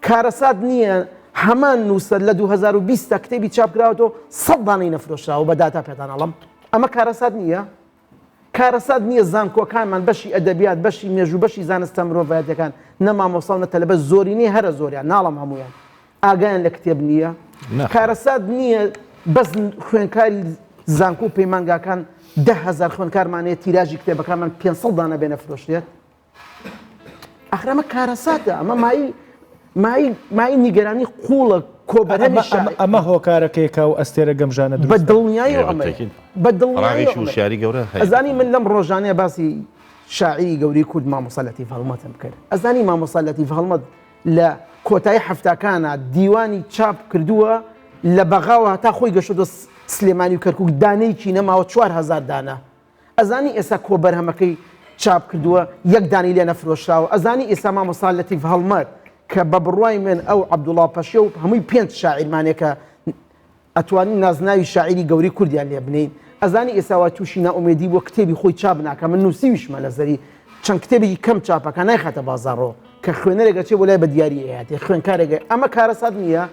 کارەسات نییە هەمان نووسەر لە 2020 تا کتێبی چاپ کراوەتەوە سەد دانەی نەفرۆشراوە بە داتا پێتان ئەڵم ئەمە کارەسات نییە کارەسات نییە زانکۆکانمان بەشی ئەدەبیات بەشی مێژوو بەشی زانستە مرۆڤایەتەکان نە مامۆستا و نە تەلەبە زۆرینەی هەرە زۆریان ناڵم هەمویان ئاگایان لە کتێب نییە؟ کارەسات نییە بەس خوێنکاری زانکۆ و پەیمانگاکان 10هزار خوێنکارمان هەیە تیراژی کتێبەکانمان 500 دانە بێ نەفرۆشرێت؟ ئاخر ئەمە کارەساتە ئەمە مای مای مای نیگەرانی قوڵە کۆبەرهەمی شاعیر. ئەمە هۆکارەکەیە کە ئەو ئەستێرە گەمژانە دروست بە دڵنیایی ئەمەیە. تەکید. بە دڵنیایی ڕاغێکی ئەمەیە. وشیاری گەورە هەیە. ئەزانی من لەم ڕۆژانەیە باسی شاعیری گەورەی کورد مامۆستا لەتیف هەڵمەتم کرد. ئەزانی مامۆستا لەتیف هەڵمەت لە کۆتایی حەفتاکانا دیوانی چاپ کردووە. لە بەغاوە هەتا خۆی گەشتۆتە سلێمانی و کەرکوک دانەیەکی نەماوە 4000 دانە ئەزانی ئێستا کۆ بەرهەمەکەی چاپ کردووە یەک دانەی لێ نەفرۆشراوە ئەزانی ئێستا مامۆستا لەتیف هەڵمەت کە بە بڕوای من ئەو عەبدوڵا پەشێو هەمووی پێنج شاعیرمانێکە ئەتوانین نازناوی شاعیری گەورەی کوردیان لێ بنێین ئەزانی ئێستا وا تووشی نائومێدی بووە کتێبی خۆی چاپ ناکا من نووسیویشمە لەسەری چەند کتێبێکی کەم چاپەکە نایخاتە بازاڕەوە کە خوێنەرێک ئەچێ بۆ لای بە دیاری ئەیاتێ خوێنکارێک ئەمە کارەسات نییە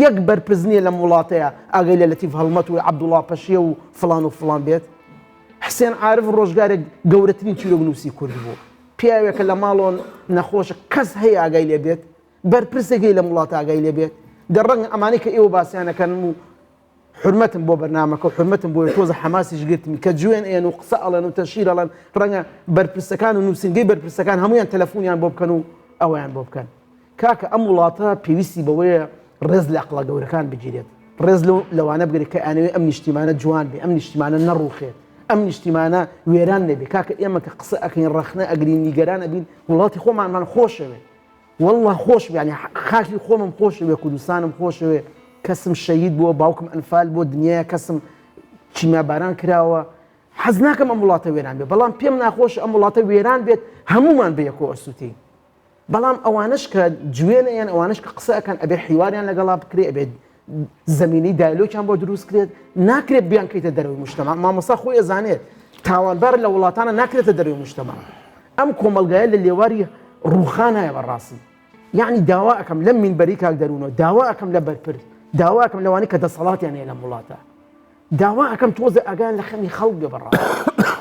یەک بەرپرس نییە لەم وڵاتەیە ئاگای لە لەتیف هەڵمەت و عەبدوڵا پەشێو و فڵان و فڵان بێت حسێن عارف ڕۆژگارێک گەورەترین چیرۆکنووسی کورد بوو پیاوێکە لە ماڵۆ نەخۆشە کەس هەیە ئاگای لێ بێت بەرپرسێک هەیە لەم وڵاتە ئاگای لێ بێت؟ دە ڕەنگە ئەمانەی کە ئێوە باسیان ئەکەن و حورمەتم بۆ بەرنامەکە و حورمەتم بۆیە تۆزە حەماسیش گرتمی کە جوێن ئێن و قسە ئەڵێن و تەشهیر ئەڵێن ڕەنگە بەرپرسەکان و نووسینگەی بەرپرسەکان هەمویان تەلەفۆنیان بۆ بکەن و ئەویان بۆ بکەن کاکە ئەم وڵاتە پێویستی بەوەیە ڕێز لە ئەقڵە گەورەکان بگیرێت ڕێز لەوانە بگرێت کە ئەنەوێ ئەم نیشتیمانە جوان بێ ئەم نیشتیمانە نەڕوخێت ئەم نیشتیمانە وێران نەبێ کاکە ئێمە کە قسە ئەکەین ڕەخنە ئەگرین نیگەران ئەبین وڵاتی خۆمانمان خۆشەوێت واللە خۆش یانی خاکی خۆمم خۆشەوێ کوردستانم خۆشەوێ کەسم شەهید بووە باوکم ئەنفال بۆ دنیاە کەسم کیمیاباران کراوە حەز ناکەم ئەم وڵاتە وێران بێ بەڵام پێم ناخۆش ئەم وڵاتە وێران بێت هەمومان بە یەکۆ ئەسووتین بەڵام ئەوانش کە جوێنە یان ئەوانش کە قسە ئەکەن ئەبێ حیواریان لەگەڵا بکرێ ئەبێت زمینەی دایلۆکیان بۆ دروست کرێت ناکرێت بیانکەیتە دەرەوەی مجتمع مامۆستا خۆی ئەزانێت تاوانبار لە وڵاتانە ناکرێتە دەرەوەی مجتمع ئەم کۆمەڵگایە لە لێواری ڕوخان هەیە بەڕاستی یعنی داوا ئەەکەم لەم مینبەری کاک دەروونەوە داوا ئەەکەم لە بەرپرس داوا ئەەکەم لەوانەی کە دەسەڵاتیان هەیە لەم وڵاتە داوا ئەەکەم تۆزە ئەگان لە خەمی خەڵک بێ بەڕاست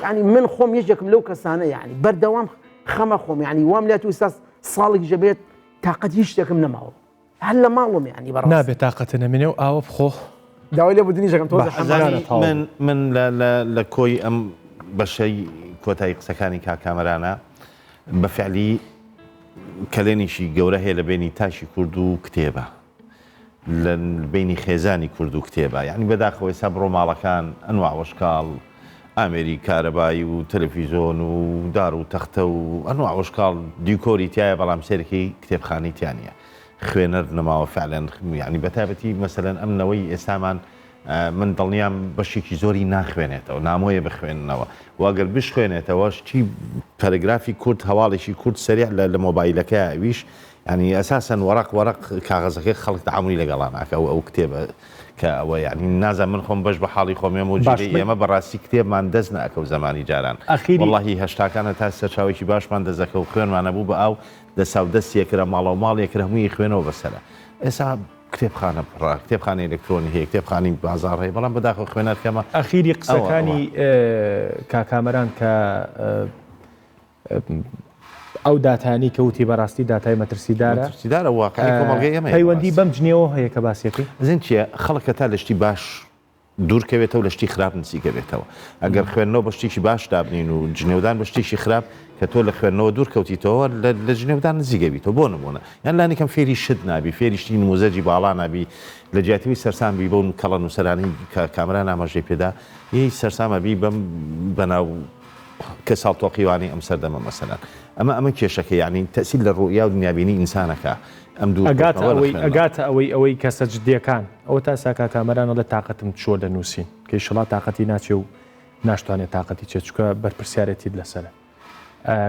یعنی من خۆم یەکێکم لەو کەسانە یعنی بەردەوام خەمە خۆم یعنی وام لات و ئێستا ساڵێک ژەبێت تاقەت هیچ شتێکم نەماوە هەر لە ماڵم یانی بەڕاستی. نابێ تاقەتە نەمێنێ و ئاوە بخۆ. داوای لێ بردنیش دەکەم تۆزێ حەماسە. ئەزانی من من لە لە لە کۆی ئەم بەشەی کۆتایی قسەکانی کاک کامەرانە بە فعلی کەلێنێکی گەورە هەیە لە بەینی تاکی کورد و کتێبە لە بەینی خێزانی کورد و کتێبە یانی بەداخەوە ئێستا بڕۆ ماڵەکان ئەنواع وەشکاڵ ئامێری کارەبایی و تەلەفیزۆن و دار و تەختە و ئەنواع وەشکاڵ دیکۆری تیایە بەڵام سەیرکەی کتێبخانەی تیا نییە خوێنەر نەماوە فعلەن یانی بەتایبەتی مەسەلەن ئەم نەوەی ئێستامان من دڵنیام بەشێکی زۆری ناخوێنێتەوە نامۆیە بخوێننەوە و ئەگەر بشخوێنێتەوە شتی پەرەگرافی کورت هەواڵێکی کورت سەریع لە لە مۆبایلەکەیا ئەویش یانی ئەساسەن وەڕەق وەڕەق کاغەزەکەی خەڵک تەعامولی لەگەڵا ناکا ئەو ئەو کتێبە کە ئەوە یانی نازانم من خۆم بەش بە حاڵی خۆم ئێمە و باش جیلی من ئێمە بەڕاستی کتێبمان دەست نەئەکەوت زەمانی جاران ئەخیری وەڵاهی هەشتاکان هەتا سەرچاوەیەکی باشمان دەست ئەکەوت خوێنمان ئەبوو بە ئاو دەساو دەست یەکرا ماڵەو ماڵ یەکرا هەمووی خوێنەوە بەسەرە ئێسا کتێبخانە پڕە کتێبخانەی ئەلکترۆنی هەیە کتێبخانەی بازاڕ هەیە بەڵام بەداخەوە خوێنەر کەمە ئەخیری ئەوە ئەوە قسەکانی کاک کامەران کە ئەو داتایانەی کە وتی بەڕاستی داتای مەترسیدارە. مەترسیدارە واقعی کۆمەڵگەی ئێمەیە پەیوەندی بەم جنێوە هەیە کە باسیەکەی؟ ئەزین چیە خەڵک هەتا لە شتی باش دوور کەوێتەوە لە شتی خراپ نزیکە بێتەوە ئەگەر خوێندنەوە بە شتێکی باش دابنین و جنێودان بە شتێکی خراپ کە تۆ لە خوێندنەوە دوور کەوتیتەوە لە جنێودان نزیکە بیتەوە بۆ نمونە یان لانی کەم فێری شت نابی فێری شتی نموزەجی باڵا نابی لە جیاتیوی سەرسام بی بەو کەڵە نووسەرانەی کە کامران ئاماژەی پێدا یەی سەرسامە بی بەم بەناو کەس هەڵتۆقیوانەی ئەم سەردەمە مەسەلەن ئەمە ئەمە کێشەکە یانی تەئسیر لە ڕوئیا و دنیابینی ئینسانەکە ئەم دوور ئەگاتە کەوتنەوە لە ئەوەی خوێندنەوە. ئەگاتە ئەوەی ئەوەی کەسە جدیەکان ئەوە تا ئێستا کاک کامەران ئەڵێ تاقەتم چووە لە نووسین کە ئیشەڵا تاقەتی ناچێ و ناشتوانێ تاقەتی چێ چونکە بەرپرسیارێتیت لەسەرە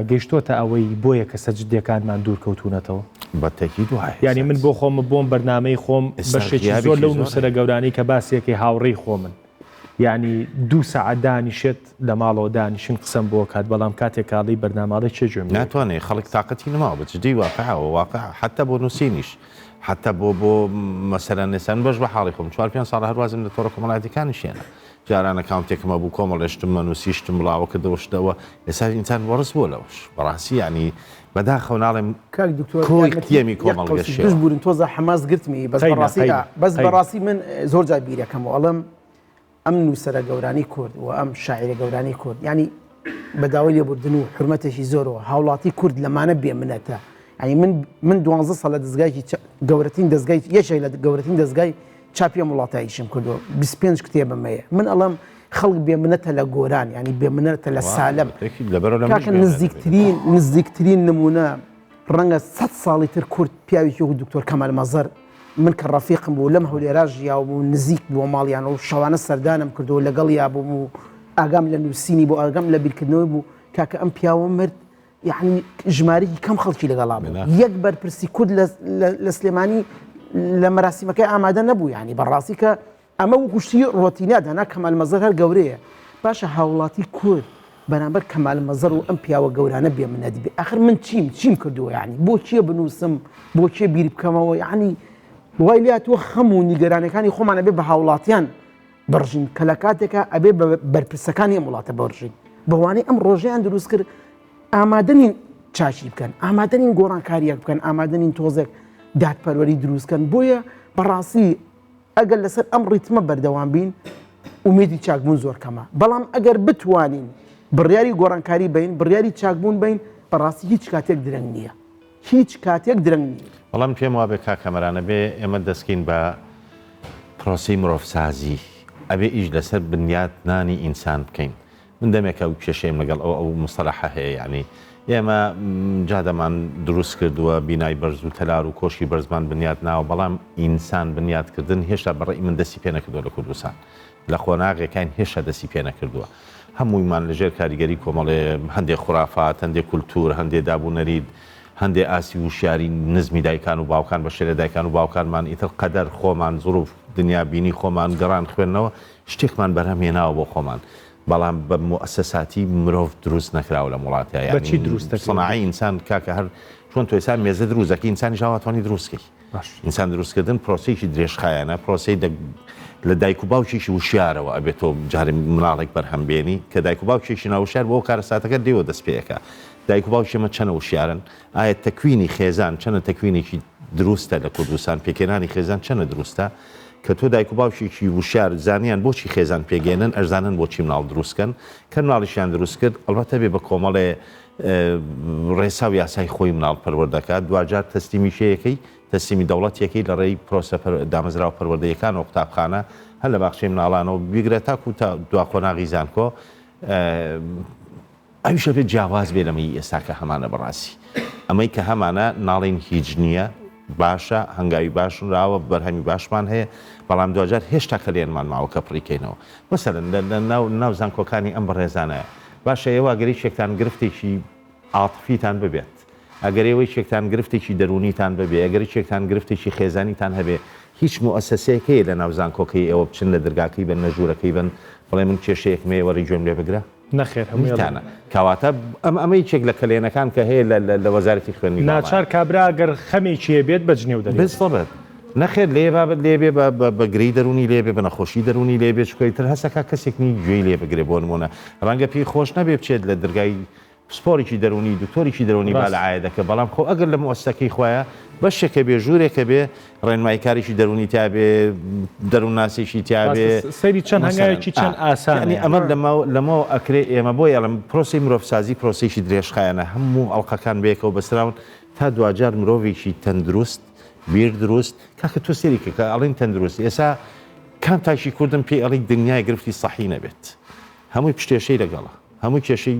گەیشتۆتە ئەوەی بۆیە کەسە جدیەکانمان دوور کەوتوونەتەوە. بە تەکید وایە یانی من بۆ خۆم بۆم بەرنامەی خۆم ئێستا بەشێکی زۆر غیابێکی لەو زۆر نووسەرە هەیە. گەورانەی کە باسیەکەی هاوڕێی خۆمن یانی دوو سەعات دانیشێت لە ماڵەوە دانیشین قسەم بۆ کات بەڵام کاتێک کاڵی بەرنامە ئەڵێ کێ گوێم لێ ئەگرێت؟ ناتوانێ خەڵک تاقەتی نەماوە بە جدی واقعە ئەوە واقعە حەتا بۆ نووسینیش حەتا بۆ بۆ مەسەلەن ئێستا من بەش بە حاڵی خۆم چوار پێنج ساڵە هەر وازم لە تۆڕە کۆمەڵایەتیەکانیش هێنا جاران ئەکاونتێکم هەبوو کۆمەڵێ شتم ئەنووسی شتم بڵاوە کردەوە شتەوە ئێستا ئینسان وەڕس بووە لەوەش بەڕاستی یانی بەداخەوە ناڵێم کاک دکتۆر کۆی یارمەتی قیەمی یەک کۆمەڵگە قەوسی شێوە. بشبورن تۆزە حەماس گرتمی بەس قەینا بەڕاستی قەینا بەس قەینا. بەڕاستی من زۆر جار بیرەکەمەوە ئەڵێم ئەم نووسەرە گەورانەی کورد و ئەم شاعیرە گەورانەی کورد یانی بە داوای لێبوردن و حورمەتێکی زۆرەوە هاوڵاتی کورد لەمانە بێ منەتە یانی من من دوانزە ساڵ لە دەزگایەکی گەورەترین دەزگای یەکێک لە گەورەترین دەزگای چاپی ئەم وڵاتە ئیشم کردووە 25 کتێبم هەیە من ئەڵێم خەڵک بێ منەتە لە گۆران یانی بێ منەتە لە سالم کاکە نزیکترین نزیکترین نمونە ڕەنگە سە ساڵی تر کورد پیاوێکی وەکو دکتۆر کەمال مەزەر من کە ڕەفیقم بوو لەم هەولێرا ژیاوم و نزیک بووە ماڵیان و شەوانە سەردانم کردو لەگەڵیا بووم و ئاگام لە نووسینی بۆ ئاگام لە بیرکردنەوەی بوو کاکە ئەم پیاوە مرد یعنی ژمارەیەکی کەم خەڵکی لەگەڵا بوو یەک بەرپرسی کورد لە سلێمانی لە مەراسیمەکەی ئامادە نەبوو یعنی بەڕاستی کە ئەمە وەکو شتی ڕۆتینات هەنا کەمال مەزەر هەر گەورەیە باشە هاوڵاتی کورد بەرامبەر کەمال مەزەر و ئەم پیاوە گەورانە بێ منەت بێ ئەخر من چیم چیم کردووە یعنی بۆ کێ بنووسم بۆ کێ بیر بکەمەوە یعنی وای لاتوە خەم و نیگەرانەکانی خۆمان ئەبێ بە هاوڵاتیان بڕژین کە لە کاتێکا ئەبێ بە بەرپرسەکانی ئەم وڵاتە بڕژین بەوانەی ئەم ڕۆژەیان دروست کرد ئامادە نین چاکی بکەن ئامادە نین گۆڕانکاریەک بکەن ئامادە نین تۆزێک دادپەروەری دروست کەن بۆیە بەڕاستی ئەگەر لەسەر ئەم ڕیتمە بەردەوام بین ئومێدی چاکبوون زۆر کەمە بەڵام ئەگەر بتوانین بڕیاری گۆڕانکاری بین بڕیاری چاکبوون بین بەڕاستی هیچ کاتێک درەنگ نییە هیچ کاتێک درەنگ نییە. بەڵام پێم وابێ کاک کامەران ئەبێ ئێمە دەستکەین بە پرۆسەی مرۆڤسازی ئەبێ ئیش لەسەر بنیات نانی ئینسان بکەین من دەمێکە ئەو کێشەیەم لەگەڵ ئەو ئەو مستەلەحە هەیە یانی ئێمە جادەمان دروست کردووە بینای بەرز و تەلار و کۆشکی بەرزمان بنیات ناوە بەڵام ئینسان بنیات کردن هێشتا بە ڕەئی من دەستی پێ نەکردووە لە کوردستان لە قۆناغێکاین هێشتا دەستی پێ نەکردووە هەموویمان لە ژێر کاریگەری کۆمەڵێ هەندێ خورافات هەندێ کولتوور هەندێ داب و نەریت هەندێ ئاستی وشیاری نزمی دایکان و باوکان بە شێرە دایکان و باوکانمان ئیتر قەدەر خۆمان زروف دنیا بینی خۆمان گەڕان خوێندنەوە شتێکمان بەرهەم هێناوە بۆ خۆمان بەڵام بە موئەسەساتی مرۆڤ دروست نەکراوە لەم وڵاتە بە چی یانی دروست دەکرێت؟ سناعەی ئینسان کاکە هەر چۆن تۆ ئێستا مێزە دروست دەکەی ئینسانیش ئاوا توانی دروست کەی باش. ئینسان دروستکردن پرۆسەیەکی درێژخایەنە پرۆسەی دە لە دایک و باوکێکی وشیارەوە ئەبێت تۆ جارێ مناڵێک بەرهەم بێنی کە دایک و باوکێکی ناوشیار بۆ کارەساتەکە لێوە دەست پێ ئەکا دایک و باوکی ئێمە چەنە وشیارن ئایا تەکوینی خێزان چەنە تەکوینێکی دروستە لە کوردستان پێکهێنانی خێزان چەنە دروستە کە تۆ دایک و باوکێکی وشیار زانیان بۆچی خێزان پێگەێنن ئەشزانن بۆچی مناڵ دروست کەن کە مناڵیشیان دروست کرد ئەڵبەتە بێ بە کۆمەڵێ ڕێسا و یاسای خۆی مناڵ پەروەردەکات دواجار تەسلیمی کێیەکەی تەسلیمی دەوڵەتیەکەی لە ڕێی پرۆسە دامەزراوە پەروەردەیەکان و قوتابخانە هەر لە باخچەی مناڵانەوە بیگرە تاکو تا دوا قۆناغی زانکۆ ئەویش ئەبێت جیاواز بێ لەمەی ئێستا کە هەمانە بەڕاستی ئەمەی کە هەمانە ناڵێین هیچ نییە باشە هەنگاوی باش نراوە بەرهەمی باشمان هەیە بەڵام دواجار هێشتا کەلێنمان ماوە کە پڕی کەینەوە مەسەلەن لە ناو ناو زانکۆکانی ئەم بەڕێزانە باشە ئێوە ئەگەر یەکێکتان گرفتێکی عاتفیتان ببێت ئەگەر ئێوە یەکێکتان گرفتێکی دەروونیتان ببێ ئەگەر یەکێکتان گرفتێکی خێزانیتان هەبێ هیچ موئەسەسەیەک هەیە لە ناو زانکۆکەی ئێوە بچن لە درگاکەی بن لە ژوورەکەی بن بڵێ من کێشەیەکم هەیە وەرە گوێم لێ بگرە؟ نەخێر هەمووی ئەڵێن. نیتانە. کەواتە ئەم ئەمە یەکێک لە کەلێنەکان کە هەیە لە لە وەزارەتی خوێندنی باڵایە. ناچار کابرا گەر خەمێکی هەبێت بە جنێو دەرێ. بزڵبت. نەخێر لێ بابت لێ بێ بە بە بە گرێی دەروونی لێ بێ بە نەخۆشی دەروونی لێ بێ چونکە ئیتر هەست ئەکا کەسێک نی گوێی لێ بگرێ بۆ نموونە ڕەنگە پێی خۆش نەبێ بچێت لە درگای پسپۆڕێکی دەروونی، دکتۆرێکی دەروونی با لە ڕاستە. عایەدەکە، بەڵام خۆ ئەگەر لە موئەسسەکەی خۆیا بەشێکە بێ، ژوورێکە بێ، ڕێنماییکارێکی دەروونی تیا بێ، دەروونناسێکی تیا بێ، ڕاستە، سەیری چەند مەسەلەن هەنگاوێکی ئا چەند ئاسانە یانی یانی. ئەمە لەمە لەمەوە ئەکرێ ئێمە بۆیە ئەڵێم پرۆسەی مرۆڤسازی پرۆسەیەکی درێژخایەنە، هەموو ئەڵقەکان بەیەکەوە بەستراون تا دواجار مرۆڤێکی تەندروست، بیر دروست، کاکە تۆ سەیری کە کە ئەڵێین تەندروست ئێستا کام تاکی کوردم پێی ئەڵێی دنیای گرفتی سەحی نەبێت هەمووی پشتێشەی لەگەڵە. هەموو کێشەی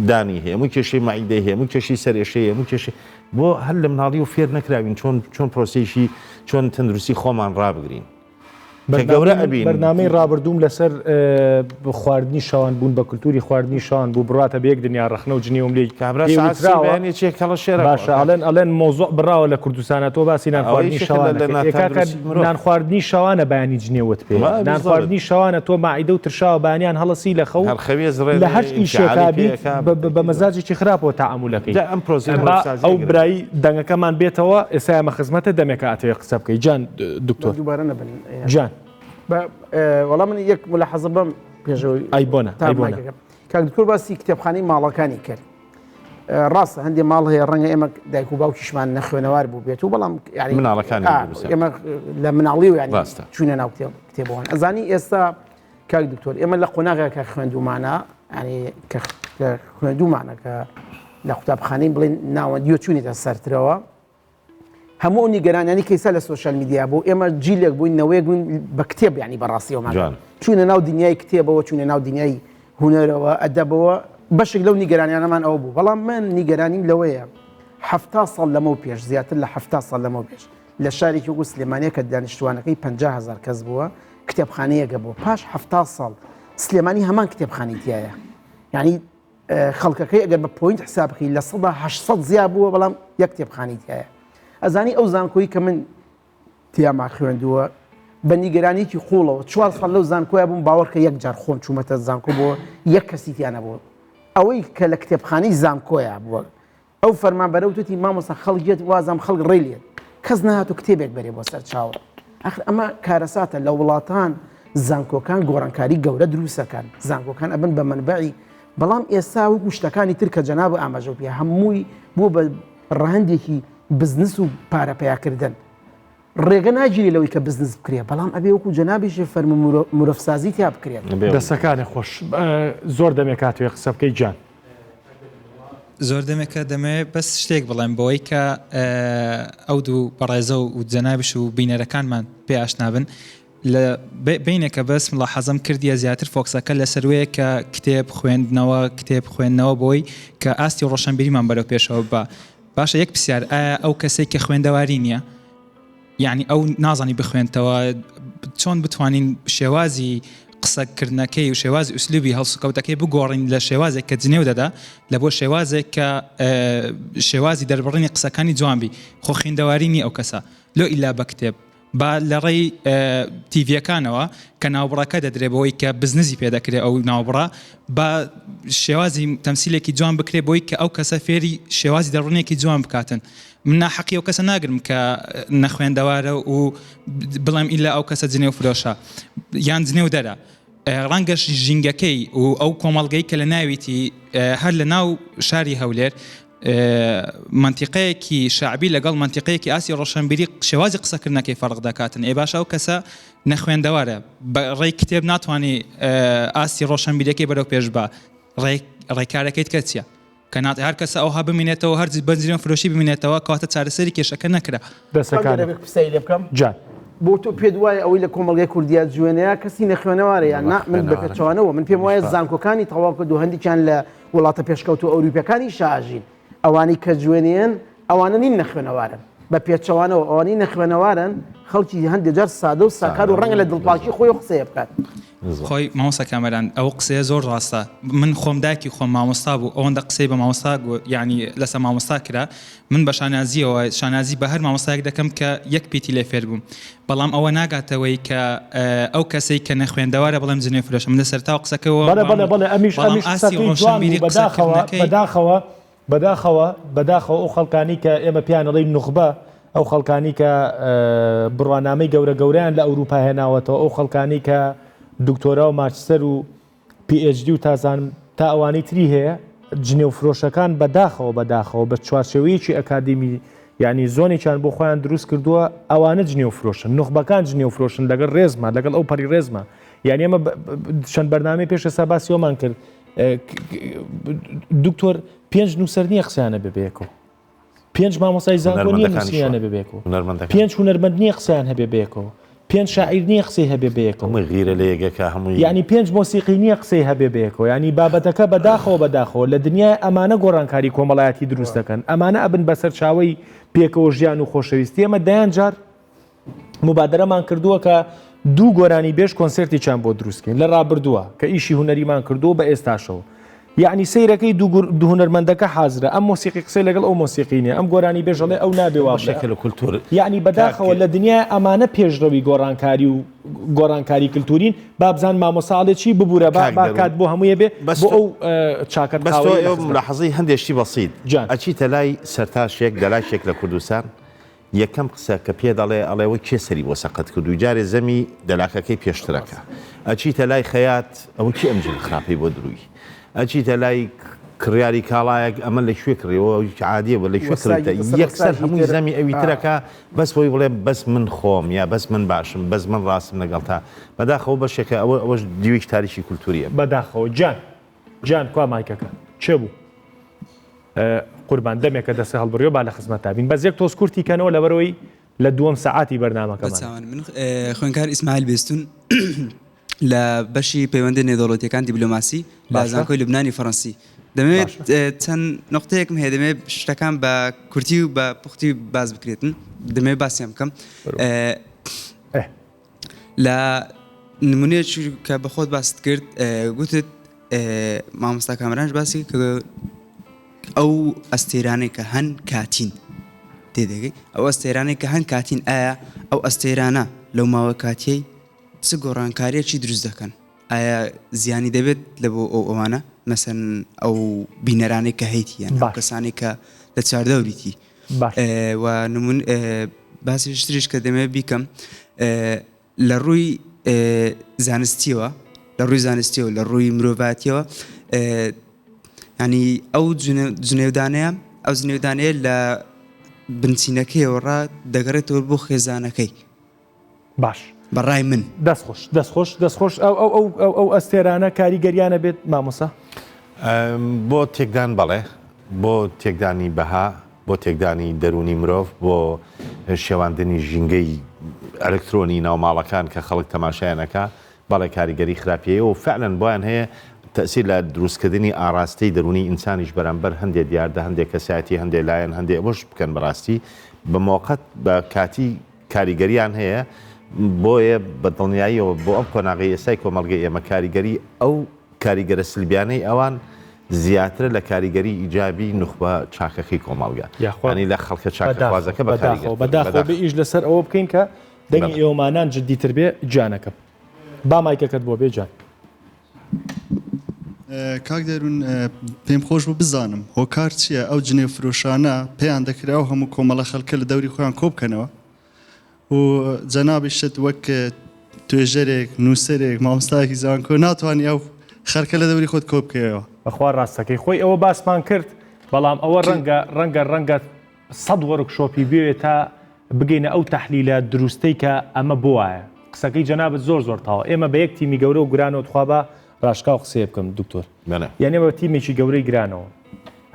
دانی هەیە هەموو کێشەی مەعیدەی هەیە هەموو کێشەی سەرئێشەی هەیە هەموو کێشەی بۆ هەر لە مناڵی و فێر نەکراوین چۆن چۆن پرۆسەیەکی چۆن تەندروستی خۆمان ڕابگرین کە گەورە ئەبین بەرنامەی ڕابردووم لەسەر خواردنی شەوان بوون بە کولتوری خواردنی شەوان بوو بڕاتە بە یەک دنیا ڕەخنە و جنێوم لێی کابرا ساعت سێ وتراوە بەیانی چێ کەڵە شێرە باشە ئەڵێن ئەڵێن مۆزوع بڕاوە لە کوردستانە تۆ باسی نان ئەوە خواردنی یەکێکە لە شەوانە لە ئەکەی. ئێ کاکە ناتەندروستی مرۆڤ نان خواردنی شەوانە بەیانی جنێوت پێیە وا نان بالضبط خواردنی شەوانە تۆ مەعیدە و ترشاوە بەیانیان هەڵەسی لە خەو هەر خەوێ لە زڕێنێ هەر ئیشێکا ئینفعالی پێ بیت ئەکا بە بە بالتەکید مەزاجێکی خراپەوە تەعامولەکەی جا ئەم پرۆسەی با مرۆڤسازیە ئەو گرنگە. برای دەنگەکەمان بێتەوە ئێستا ئێمە خزمەتە دەمێکە ئەتەوێ قسە بکەی جان دکتۆر دووبارە نەبن جان بە وەڵا من یەک ملاحەزە بەم پێشەوەی ئەی بۆنە تا ئەی بۆنە مایکەکە. کاک دکتۆر باسی کتێبخانەی ماڵەکانی کرد ڕاستە هەندێ ماڵ هەیە ڕەنگە ئێمە دایک و باوکیشمان نەخوێنەوار بوو بێت و بەڵام یعنی مناڵەکانی دروستە. ئێمە لە مناڵی و یعنی ڕاستە. چوینە ناو کتێب کتێبەوەن ئەزانی ئێستا کاک دکتۆر ئێمە لە قۆناغێک کە خوێندومانە یعنی کە کە خوێندومانە کە لە قوتابخانەی بڵێن ناوەندیۆ چوونیتە سەرترەوە هەموو ئەو نیگەرانیانی کە ئێستا لە social media بوو ئێمە جیلێک بووین نەوەیەک بووین بە کتێب یعنی بەڕاستیەوەمان جوان. چوونە ناو دنیای کتێبەوە چوونە ناو دنیای هونەرەوە ئەدەبەوە بەشێک لەو نیگەرانیانەمان ئەوە بوو بەڵام من نیگەرانیم لەوەیە حەفتا ساڵ لەمەو پێش زیاتر لە حەفتا ساڵ لەمەو پێش لە شارێکی وەکو سلێمانیە کە دانیشتوانەکەی 50 هەزار کەس بووە کتێبخانەیەک هەبووە پاش 70 ساڵ سلێمانی هەمان کتێبخانەی تیایە یعنی خەڵکەکەی ئەگەر بە point حساب بکەی 800% زیا بووە بەڵام یەک کتێبخانەی تیایە ئەزانی ئەو زانکۆی کە من تیاما خوێندووە بە نیگەرانیەکی قوڵەوە چوار ساڵ لەو زانکۆیا بووم باوەڕکە یەک جار خۆم چوومەتە زانکۆ بۆ یەک کەسی تیا نەبوو ئەوەی کە لە کتێبخانەی زانکۆیا بووە ئەو فەرمانبەرە وتوتی مامۆستا خەڵک یەت وازام خەڵک ڕێی لێت کەس نەهات و کتێبێک بەرێ بۆ سەر چاوە ئەخر ئەمە کارەساتە لە وڵاتان زانکۆکان گۆڕانکاری گەورە دروستەکان زانکۆکان ئەبن بە منبعی بەڵام ئێستا وەکو شتەکانی تر کە جەناب ئاماژە پێ هەمووی بووە بە ڕەهەندێکی بزنس و پارە پەیاکردن ڕێگە ناگیرێ لەوەی کە بزنس بکرێ بەڵام ئەبێ وەکو جەنابیشی فەرموو مرۆڤسازی تیا بکرێت. دەسەکانت خۆش زۆر دەمێک هاتوێ قسە بکەی گیان. زۆر دەمێکە دەمەوێت بەس شتێک بڵێم بەوەی کە ئەو دوو بەڕێزە و جەنابش و بینەرەکانمان پێ ئاشنا بن لە بینێکە بەس ملاحەزەم کردیە زیاتر فۆکسەکە لەسەروەیە کە کتێب خوێندنەوە کتێب خوێندنەوە بۆی کە ئاستی ڕۆشنبیریمان بەرەو پێشەوە بە باشە یەک پرسیار ئایا ئەو کەسێک کە خوێندەواری نییە یعنی ئەو نازانی بخوێنتەوە چۆن بتوانین شێوازی قسەکردنەکەی و شێوازی ئوسلوبی هەڵسوکەوتەکەی بگۆڕین لە شێوازێک کە جنێو دەدا لە بۆ شێوازێک کە شێوازی دەربڕینی قسەکانی جوان بی خۆ خوێندەواری نی ئەو کەسە لۆ ئیلا بە کتێب با لە ڕێی تیڤیەکانەوە کە ناوبڕەکە دەدرێ بەوەی کە بزنزی پێ دەکرێ ئەو ناوبڕە با شێوازی تەمسیلێکی جوان بکرێ بۆی کە ئەو کەسە فێری شێوازی دەڕونێکی جوان بکاتن من ناحەقی ئەو کەسە ناگرم کە نەخوێندەوارە و بڵێم ئیلا ئەو کەسە جنێو فرۆشە یان جنێو دەرە ڕەنگەش ژینگەکەی و ئەو کۆمەڵگەی کە لە ناویتی هەر لە ناو شاری هەولێر مەنتیقەیەکی شەعبی لەگەڵ مەنتیقەیەکی ئاستی ڕۆشنبیری شێوازی قسەکردنەکەی فەرق دەکاتن ئێ باشە ئەو کەسە نەخوێندەوارە بە ڕێی کتێب ناتوانانی ئاستی ڕۆشنبیرەکەی بەرەو پێش بە ڕێکارەکەیت کە چییە؟ کە نات هەر کەسە ئەوها بمینێتەوە هەر بەنجرێن فرۆشی بمینێتەوە کەواتە چارەسەری کێشەکە نەکرا. دەسەکانت قسەی لێ بکەم جان. بۆ تۆ پێت وایە ئەوەی لە کۆمەڵگای کوردیا جوێنەیە کەسی نەخوێنەوارە یان نا من بە پێچەوانەوە من پێم وایە زانکۆکانی تەواو کرد و هەندێکیان لە وڵاتە پێشکەوتوو ئەوروپیەکانیشا ئەژین ئەوانەی کە جوێنێن ئەوانە نین نەخوێنەوارن بە پێچەوانەوە ئەوانەی نەخوێنەوارن خەڵکی هەندێک جار سادە و ساکار و ڕەنگە لە دڵپاکی خۆی قسەیە بکات. خۆی مامۆستا کامەران ئەو قسەیە زۆر ڕاستە من خۆم دایکی خۆم مامۆستا بوو ئەوەندە قسەی بە مامۆستا یعنی لەسە مامۆستا کرا من بە شانازیەوە شانازی بە هەر مامۆستایەک دەکەم کە یەک پیتی لێ فێر بووم بەڵام ئەوە ناگاتەوەی کە ئەو کەسەی کە نەخوێندەوارە بڵێم جنێو فرۆشە من لە سەرتاوە قسەکەوە بەڵێ بەڵێ بەڵێ ئەمیش بەڵام ئەمیش ئاستی قسەکەی جوان بوو ڕۆشنبیری بەداخەوە قسەکردنەکەی بەداخەوە بەداخەوە بەداخەوە ئەو خەڵکانی کە ئێمە پێیان ئەڵێین نوخبە ئەو خەڵکانی کە بڕوانامەی گەورە گەورەیان لە ئەوروپا هێناوەتەوە ئەو خەڵکانی کە دکتۆرا و ماجستەر و PhD و تازان تا ئەوانەی تری هەیە جنێو فرۆشەکان بەداخەوە بەداخەوە بە چوارچێوەیەکی ئەکادیمی یعنی زۆنێکیان بۆ خۆیان دروست کردووە ئەوانە جنێو فرۆشن نوخبەکان جنێو فرۆشن لەگەڵ ڕێزما لەگەڵ ئەو پەڕی ڕێزما یعنی ئێمە چەند بەرنامەی پێش ئێستا باسی ئەومان کرد دکتۆر پێنج نووسەر نییە قسەیانە بێ بەیەکەوە پێنج مامۆستای زانکۆ نییە نووسینیان هەبێ بەیەکەوە پێنج هونەرمەند نییە قسەیان هەبێ بەیەکەوە پێنج شاعیر نییە قسەی هەبێ بەیەکەوە هەمووی غیرە لە یەکەکە هەمووی یعنی پێنج مۆسیقی نییە قسەی هەبێ بەیەکەوە یعنی بابەتەکە بەداخەوە بەداخەوە لە دنیای ئەمانە گۆڕانکاری کۆمەڵایەتی دروست دەکەن ئەمانە ئەبن بە سەرچاوەی پێکەوە ژیان و خۆشەویستی ئێمە دەیان جار موبادەرەمان کردووە کە دوو گۆرانی بێژ کۆنسێرتێکیان بۆ دروستکەین لە ڕابردووە کە ئیشی هونەریمان کردووە بە ئێستاشەوە یعنی سەیرەکەی دوو هونەرمەندەکە حازرە ئەم مۆسیقی قسەی لەگەڵ ئەو مۆسیقی نیە ئەم گۆرانی بێژەڵێ ئەو نابێ وا بەشێکە لە کولتوور یعنی بەداخەوە لە دنیای ئەمانە پێشڕەوی گۆڕانکاری و گۆڕانکاری کللتورین با بزان مامۆستا ئەڵێ چی ببوورە با با کات بۆ هەموویە بێ بۆ ئەو چاکەت بەس تۆ ئەو ملاحەزەی هەندێک شتی بەسیت ئەچیتە لای سەرتاشێک دەلاکێک لە کوردستان یەکەم قسە کە پێ دەڵێ ئەڵێ ئەوە کێ سەری بۆ سەقەت کردووی جارێ زەمی دەلاکەکەی پێشترەکە ئەچیتە لای خەیات ئەوە کێ ئەم جلە خراپەی بۆ دروی ئەچیتە لای کڕیاری کاڵایەک ئەمە لە کوێ کڕیەوە عادیە بە لە کوێ کڕیتە یەکسەر هەمووی زەمی ئەوی ترەکە بەس بۆی بڵێ بەس من خۆم یا بەس من باشم بەس من ڕاستم لەگەڵتا بەداخەوە بەشێکە ئەوە ئەوەش دیوێکی تاریکی کولتوریە. بەداخەوە گیان گیان کوا مایکەکە کێ بوو؟ قوربان دەمێکە دەسە هەڵبڕیوە با لە خزمەتتا بین بەس یەک تۆز کورتی کەنەوە لەبەرەوەی لە دووەم سەعاتی بەرنامەکەمان. بەچاوان من خوێندکار ئیسماعیل بێستون لە بەشی پەیوەندی نێودەوڵەتیەکان دیبلۆماسی لە زانکۆی لوبنانی فەڕەنسی دەمەوێت چەند نقطەیەکم هەیە دەمەوێت شتەکان بە کورتی و بە پوختی باس بکرێتن. دەمەوێت باسیان بکەم لە نمونەیەکی کە بە خۆت باست کرد گوتت مامۆستا کامرانش باسی کە ئەو ئەستێرانەی کە هەن کاتین تێدەگەی ئەو ئەستێرانەی کە هەن کاتین ئایا ئەو ئەستێرانە لەو ماوە کاتیەی چ گۆڕانکاریەکی دروست دەکەن ئایا زیانی دەبێت لە بۆ ئەو ئەوانە مەسەن ئەو بینەرانەی کە هەیتی یان ئەو کەسانەی کە لە چواردەوریتی و نمون باسێکی تریش کە دەمەوێت بیکەم لە ڕووی زانستیەوە لە ڕووی زانستیەوە لە ڕووی مرۆڤاتیەوە ینی ئەو جنێودانەیە ئەو جنێودانەیە لە بنچینەکەیەوە ڕا دەگەڕێتەوە بۆ خێزانەکەی باش. بە ڕای من. دەست خۆش دەست خۆش دەست خۆش ئەو ئەو ئەو ئەو ئەو ئەستێرانە کاریگەریانە بێت مامۆسا؟ بۆ تێکدان بەڵێ، بۆ تێکدانی بەها، بۆ تێکدانی دەروونی مرۆڤ، بۆ شێواندنی ژینگەی ئەلکترۆنی ناو ماڵەکان کە خەڵک تەماشایان ئەکا، بەڵێ کاریگەری خراپی هەیە و فعلا بۆیان هەیە تەئسیر لە دروستکردنی ئاڕاستەی دەروونی ئینسانیش بەرامبەر هەندێ دیاردە، هەندێ کەسایەتی، هەندێ لایەن، هەندێ ئەوەش بکەن بەڕاستی بە مۆقەت بە کاتی کاریگەریان هەیە، بۆیە بە دڵنیاییەوە بۆ ئەم قۆناغەی ئێستای کۆمەڵگەی ئێمە کاریگەری ئەو کاریگەرە سلبیانەی ئەوان زیاترە لە کاریگەری ئیجابی نوخبە چاکەکەی کۆمەڵگە یاخوا یانی لە خەڵکە چاکەخوازەکە بە بەداخەوە کاریگەرترن بەداخەوە بەداخەوە. بێ ئیش لەسەر ئەوە بکەین کە دەنگی بەڵێ. ئێوەمانان جدیتر بێ گیانەکەم با مایکەکەت بۆ بێ گیان. کاک دەروون پێم خۆش بوو بزانم هۆکار چییە ئەو جنێو فرۆشانە پێیان دەکرێ ئەو هەموو کۆمەڵە خەڵکە لە دەوری خۆیان کۆ بکەنەوە و جەنابیشت وەک توێژەرێک نووسەرێک مامۆستایەکی زانکۆ ناتوانانی ئەو خەرکە لە دەوری خۆت کۆ بکەیەوە. بەخوا ڕاستەکەی خۆی ئەوە باسمان کرد بەڵام ئەوە ڕەنگە ڕەنگە ڕەنگە سەد وۆرکشۆپی بوێ تا بگەینە ئەو تەحلیلە دروستەی کە ئەمە بۆ وایە. قسەکەی جەنابت زۆر زۆر تاوە. ئێمە بە یەک تیمی گەورە و گرانەوە تخوا با ڕاشکاو قسەیە بکەم دکتۆر. بەڵێ. یانی ئێمە بە تیمێکی گەورەی گرانەوە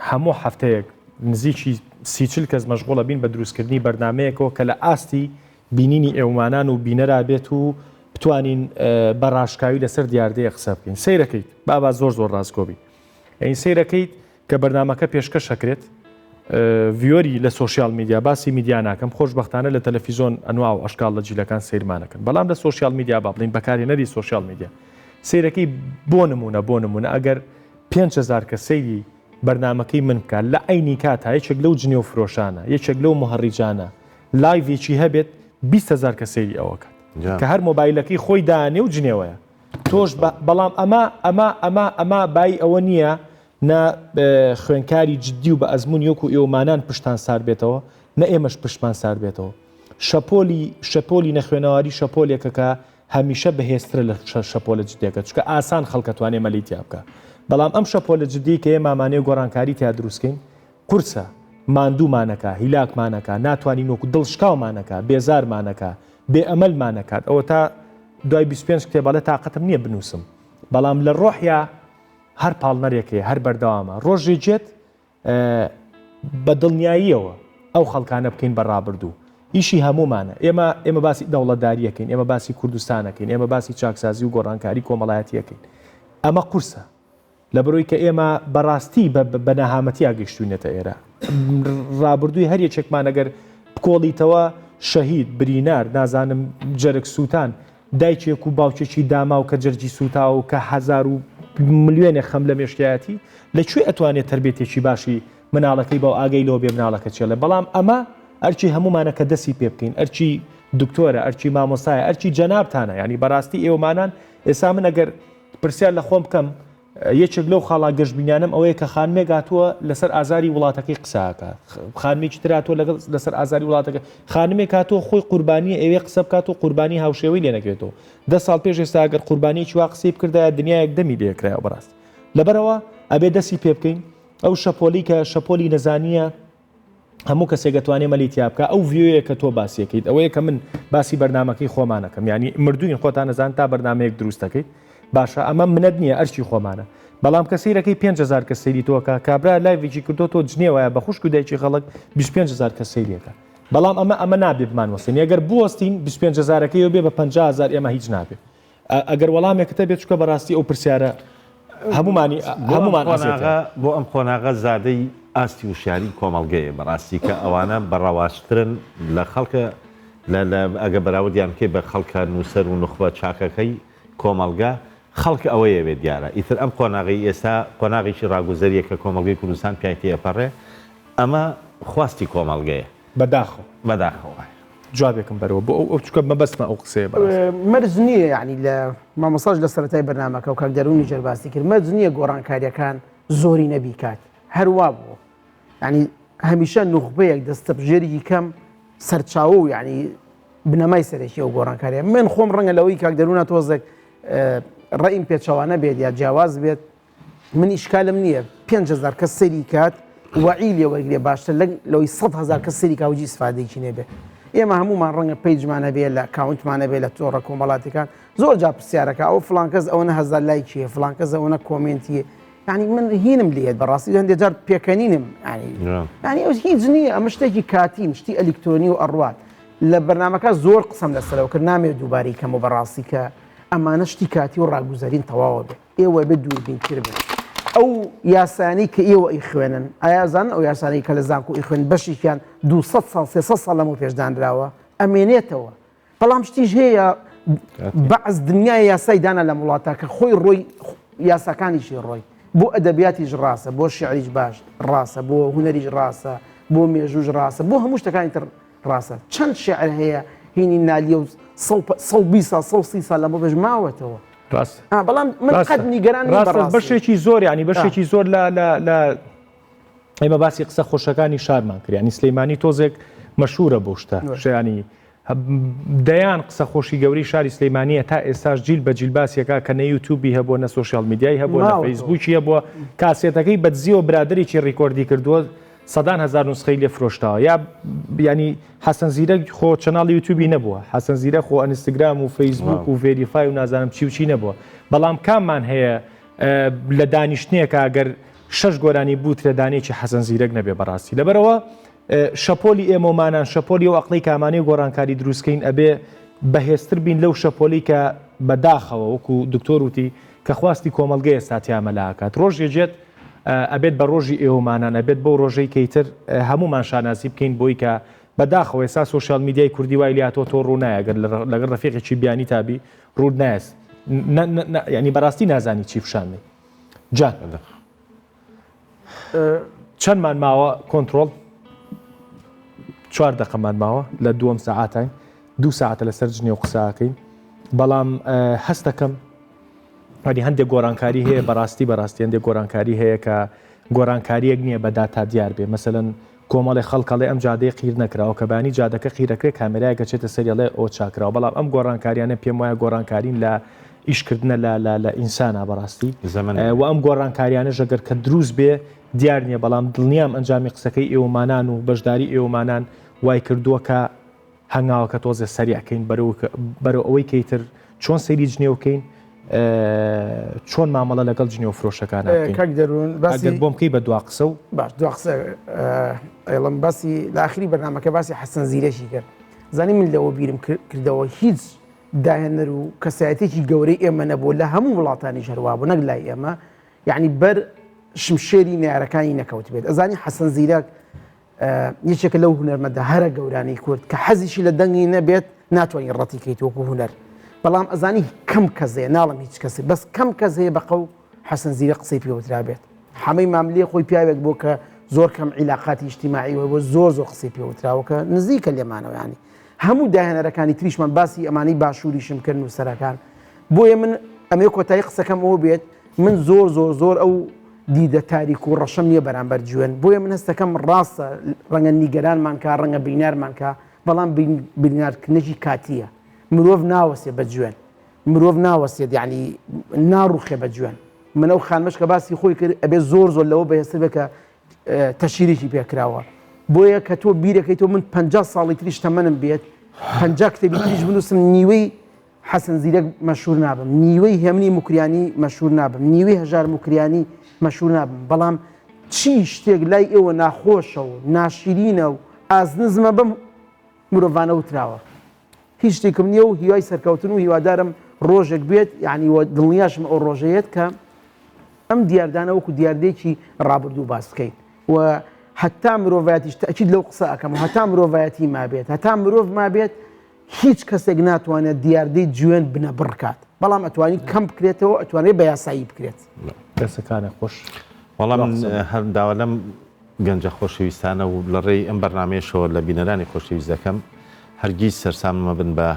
هەموو هەفتەیەک نزیکی سی چل کەس مەشغوڵە بین بە دروستکردنی بەرنامەیەکەوە کە لە ئاستی بینینی ئێومانان و بینەرا بێت و بتوانین بە ڕاشکاوی لەسەر دیاردەیە قسە بکەین. سەیرەکەیت با با زۆر زۆر ڕاستگۆ بین. یانی سەیرەکەیت کە بەرنامەکە پێشکەش ئەکرێت ڤیۆری لە سۆشیال میدیا باسی میدیا ناکەم خۆشبەختانە لە تەلەفیزۆن ئەنوا و ئەشکال لە جیلەکان سەیرمانەکەن بەڵام لە سۆشیال میدیا با بڵین بەکارهێنەری سۆشیال میدیا سەیرەکەی بۆ نمونە بۆ نمونە ئەگەر 5هزار کە سەیری بەرنمەکەی من بکات لە عینی کاتا یەکێک لەو جنێو فرۆشانە یەکێک لەو مهەڕیجانە لایڤێکی هەبێت 20هزار کە سەیری ئەوە کات کە هەر مۆبایلەکەی خۆی دانێ و جنێوەیە تۆش بەڵام ئەمە ئەمە ئەمە ئەمە بای ئەوە نییە نە خوێنکاری جدی و بە ئەزموونی وەکو ئێوەمانان پشتان سارد بێتەوە، نە ئێمەش پشتمان سارد بێتەوە. شەپۆلی شەپۆلی نەخوێنەواری شەپۆلێکە کە هەمیشە بەهێزترە لە شەپۆلە جدیەکە، چونکە ئاسان خەڵک ئەتوانێ مەلەی تیا بکا. بەڵام ئەم شەپۆلە جدیەی کە ئێمە ئەمانەوێ گۆڕانکاری تیا دروست کەین، قورسە، ماندوومان ئەکا، هیلاکمان ئەکا، ناتوانین وەکو دڵشکاومان ئەکا، بێزارمان ئەکا، بێ ئەمەلمان ئەکات. ئەوەتا دوای 25 کتێب ئەڵێ تاقەتم نییە بنووسم. بەڵام لە ڕۆحیا هەر پاڵنەرێک هەیە، هەر بەردەوامە. ڕۆژێک دێت بە دڵنیاییەوە ئەو خەڵکانە بکەین بە ڕابردوو. ئیشی هەموومانە. ئێمە ئێمە باسی دەوڵەتدارییەکەین، ئێمە باسی کوردستانەکەین، ئێمە باسی چاکسازی و گۆڕانکاری کۆمەڵایەتییەکەین. ئەمە قورسە. لەبەرئەوەی کە ئێمە بەڕاستی بە نەهامەتیا گەیشتوینەتە ئێرە. ڕابردووی هەر یەکێکمان ئەگەر بکۆڵیتەوە شەهید، برینار، نازانم جەرگ سووتان، دایکێک و باوکێکی داماو کە جەرگی سووتاوە و کە هەزار و ملیۆنێک خەم لە مێشکیایەتی، لە کوێ ئەتوانێت تەربێتێکی باشی مناڵەکەی با و ئاگای لەوە بێ مناڵەکە چێڵێ. بەڵام ئەمە ئەرکی هەموومانە کە دەستی پێ بکەین، ئەرکی دکتۆرە، ئەرکی مامۆستایە، ئەرکی جەنابتانە، یانی بەڕاستی ئێوەمانان ئێستا من ئەگەر پرسیار لە خۆم بکەم یەکێک لەو خاڵا گەشبینانەم ئەوەیە کە خانمێک هاتووە لەسەر ئازاری وڵاتەکەی قسە ئەکات، خانمێکی تر هاتووە لەگەڵ لەسەر ئازاری وڵاتەکە، خانمێک هاتووە خۆی قوربانییە ئەوێ قسە بکات و قوربانی هاوشێوەی لێ نەکەوێتەوە. دە ساڵ پێش ئێستا ئەگەر قوربانییەکی وا قسەی بکردایە دنیایەک دەمی لێ ئەکرایەوە بەڕاستی. لەبەرئەوە ئەبێ دەستی پێ بکەین، ئەو شەپۆلەی کە شەپۆلی نەزانییە، هەموو کەسێک ئەتوانێ مەلی تیا بکا ئەو ڤیۆیە کە تۆ باسیەکەیت ئەوەیە کە من باسی بەرنمەکەی خۆمانەکەم ینی مردوین خۆتان نەزان تا بەرنمەیەک دروست دەکەیت باشە ئەمە منەت نییە ئەرکی خۆمانە بەڵام کە سیرەکەی 5هزار کە سەیری تۆکە کابرا لایڤێکی کردو تۆ جنێ وایە بە خوشک و دایکی خەڵک 25هزار کە سەیرەکە بەڵام ئەمە ئەمە نابێ بمان وەستین ئەگەر بوەستین 25هزارەکەی بێ بە 500هزار ئێمە هیچ نابێ ئەگەر وەڵامێکت هەبێت چونکە بەڕاستی ئەو پرسیارە هەمومانی هەمومان قۆناغە بۆ ئەم قۆناغە زادەی. ئاستی وشیاری کۆمەڵگەیە بەڕاستی کە ئەوانە بە ڕەواجترن لە خەڵکە لە لە ئەگە بەراوردیان بکەی بە خەڵکە نووسەر و نوخبە چاکەکەی کۆمەڵگە خەڵک ئەوەیەوێ دیارە ئیتر ئەم قۆناغەی ئێستا قۆناغێکی ڕاگوزەریە کە کۆمەڵگەی کوردستان پیای تێئەپەڕێ ئەمە خواستی کۆمەڵگەیە. بەداخەوە. بەداخەوە. جوابێکم بەرەوە بۆ ئەو ئەو چونکە مەبەستمە ئەو قسەیە بەڕاستی. مەرج نییە یانی لە مامۆستاش لە سەرەتای بەرنامەکە و کاک دەروونیش هەر باسی کرد مەرج نییە گۆڕانکارییەکان زۆری نەبیکات هەر وا بووە یانی هەمیشە نوخبەیەک دەستەبژێرێکی کەم سەرچاوە و یانی بنەمای سەرەکی ئەو گۆڕانکاریە من خۆم ڕەنگە لەوەی کاک دەروونە تۆزێک ڕێیم پێچەوانە بێت یا جیاواز بێت من ئیشکالم نییە 5هزار کەس سەری کات وعی لێ وەرگێ باشتر لە لەوەی 100 هزار کەس سەری کاوجی ئیسفادەیەکی نەبێ ئێمە هەمومان ڕەنگە page مان هەبێ لە account مان هەبێ لە تۆڕە کۆمەڵاتەکان زۆر جا پرسیارەکە ئەو فلان کەس ئەوەنە هزار لایکی فلان کەس ئەوەنە comment ی یعنی من هینم لێت بەڕاستی هەندێک جار پێکەنینم ینی ئەو هیچ نییە ئەمە شتێکی کاتین شتی ئەلیکترۆنی و ئەڕوات لە بەرنمەکە زۆر قسەم لەسەرەوە کرد نامێت دووبارەی کەم و بەڕاستی کە ئەمانە شتی کاتی و ڕاگوزەرین تەواوە بێت ئێوە بێت دووربینتر بن ئەو یاسانی کە ئێوە ئەیخوێنن ئایا زان ئەو یاسانی کە لە زانکۆ ئیخوێن بەشێکیان 200 ساڵ 300 ساڵ لەمەو پێشدانراوە ئەمێنێتەوە بەڵام شتیش هەیە بەعس دنیای یاسای دانا لەم وڵاتە کە خۆی ڕۆی یاساکانیشی ڕۆی بۆ ئەدەبیاتیش ڕاستە بۆ شعریش باش ڕاستە بۆ هونەریش ڕاستە بۆ مێژووش ڕاستە بۆ هەموو شتەکانی تر ڕاستە چەند شعر هەیە هینی نالیە و 120 ساڵ 130 ساڵ لەمە پێش ماوەتەوە ڕاست بەڵام من قەت نیگەران ڕاستە بەشێکی زۆر ینی بەشێکی زۆر لە لە لە ئێمە باسی قسە خۆشەکانی شارمان کرد ینی سلەیمانی تۆزێک مەشهورە بۆ شتە شیانی دەیان قسە خۆشی گەورەی شاری سلەیمانیە تا ئێستاش جیل بە جیل باسیەکە کە نە یوتیوبی هەبووە نە social media ی هەبووە نە فەیسبوکی هەبووە کاسێتەکەی بەدزیەوە برادێکی record ی کردووە سەدان هەزار نوسخەی لێ فرۆشتاوە یا ینی حەسەن زیرەک خۆ channel ی یوتیوبی نەبووە حەسەن زیرە خۆ ئەنستگرام و فەیسبوک و verify و نازانم چی و چی نەبووە بەڵام کاممان هەیە لە دانیشتنێکا گەر شەش گۆرانی بوترێ دانەیەکی حەسەن زیرەک نەبێ بەڕاستی لەبەرەوە شەپۆلی ئێمەمانان شەپۆلی و ئەقلی کامانەی گۆڕانکاری دروستکەین ئەبێ بەهێزتر بین لەو شەپۆلی کە بەداخەوە وەکو دکتۆر وتی کە خواستی کۆمەڵگەی ئێستا تیامەلاکات ڕۆژێ جێت ئەبێت بە ڕۆژی ئێوەمانان ئەبێت بەو ڕۆژەی کەیتر هەمومان شانازی بکەین بۆی کە بەداخەوە ئێستا social media ی کوردی وای لاتۆ تۆ ڕوو نایە گەر لەگەڵ ڕەفیقێکی بیانی تابی ڕوو نایەس ینی بەڕاستی نازانی چی پیشان دەی جان چەندمان ماوە کۆنتترۆل چوار دقەمان ماوە لە دووەم سەعاتین دوو ساعتە لەسەر جنێو قساکەین بەڵام هەستەکەم هەنی هەندێک گۆڕانکاری هەیە بەڕاستی بەڕاستی هەندێک گۆڕانکاری هەیە کە گۆڕانکاریەک نییە بە داتا دیار بێ مەسەن کۆمەڵێ خەڵک ئەڵێ ئەم جادەیە قیر نەکراوە کە بەیانی جادەکە قیرەکرێ کامێرایەک ئەچێتە سەری ئەڵێ ئۆ چاکراوە بەڵام ئەم گۆڕانکاریانە پێم وایە گۆڕانکارین لە ئیشکردنە لە لە لە ئینسانا بەڕاستی زەمەن و ئەم گۆڕانکاریانەش ئەگەر کە دروست بێ دیار نییە بەڵام دڵنیام ئەنجامی قسەکەی ئێوەمانان و بەشداری ئێوەمانان وای کردووە کە هەنگاوەکە تۆزێ سەریع کەین بەرەو ئەوەی کە ئیتر چۆن سەیری جنێو کەین چۆن مامەڵە لەگەڵ جنێو فرۆشەکان بکەین کاک دەروون باسی ئەگەر بۆم بکەی بە دوا قسە و باش دوا قسە ئەیڵم باسی لە ئاخری بەرنامەکە باسی حەسەن زیرەکی کرد زانی من لەوە بیرم کردەوە هیچ داهێنەر و کەسایەتێکی گەورەی ئێمە نەبوو لە هەموو وڵاتانی هەروا بوو نەک لای ئێمە یعنی بەر شمشێری نارەکانی نەکەوت بێت ئەزانی حەسەن زیرەک یەکێکە لەو هونەرمەندە هەرە گەورانەی کورد کە حەزیشی لە دەنگی نەبێت ناتوانانی ڕەتی کەیت وەکو هونەر بەڵام ئەزانی کەم کەس هەیە ناڵم هیچ کەسێ بەس کەم کەس هەیە بە قەو حەسەن زیرە قسەی پێوترابێت حەمەی ماملێ خۆی پیاوێک بۆ کە زۆر کەم عیلاقاتی ئیجتیماعی بۆ زۆر زۆر قسەی پێوتراوە کە نزیکە لێمانەوە ینی هەموو داهێنەرەکانی تریشمان باسی ئەمانەی باشووریشم کرد نووسەرەکان بۆیە من ئەمێ کۆتایی قسەکەم ئەوە بێت من زۆر زۆر زۆر ئەو دیدە تاریک و ڕەشەم نییە بەرامبەر جوێن بۆیە من هەستەکەم ڕاستە ڕەنگە نیگەرانمان کا ڕەنگە بینارمان کا بەڵام بینارکردنێکی کاتیە مرۆڤ ناوەسێ بە جوێن مرۆڤ ناوەسێت یعنی ناڕوخێ بە جوێن من ئەو خانمەش کە باسی خۆی کرد ئەبێ زۆر زۆر لەوە بەهێزتر بێت کە تەشیرێکی پێکراوە بۆیە کە تۆ بیرەکەی تۆ من 50 ساڵی تریش تەمەنم بێت 50 کتێبی تریش بنووسم نیوەی حەسەن زیرەک مەشهور نابم نیوەی هێمنی موکریانی مەشهور نابم نیوەی هەژار موکریانی مەشهور نابم بەڵام چی شتێک لای ئێوە ناخۆشە و ناشیرینە و ئازنزمە بەم مرۆڤانە وتراوە هیچ شتێکم نییە و هیوای سەرکەوتن و هیوادارم ڕۆژێک بێت یعنی وە دڵنیاشم ئەو ڕۆژەیەت کە ئەم دیاردانە وەکو دیاردەیەکی ڕابردوو باس بکەین. و هەتا مرۆڤایەتیش تەئکید لەو قسە ئەکەم هەتا مرۆڤایەتی مابێت هەتا مرۆڤ مابێت هیچ کەسێک ناتوانێت دیاردەی جوێن بنەبڕ کات بەڵام ئەتوانی کەم بکرێتەوە ئەتوانێت بە یاسایی بکرێت. دەسەکانت خۆش. وەڵا من هەر داوا لەم گەنجە خۆشەویستانە و لە ڕێی ئەم بەرنامەیەشەوە لە بینەرانی خۆشەویست دەکەم هەرگیز سەرسام مەبن بە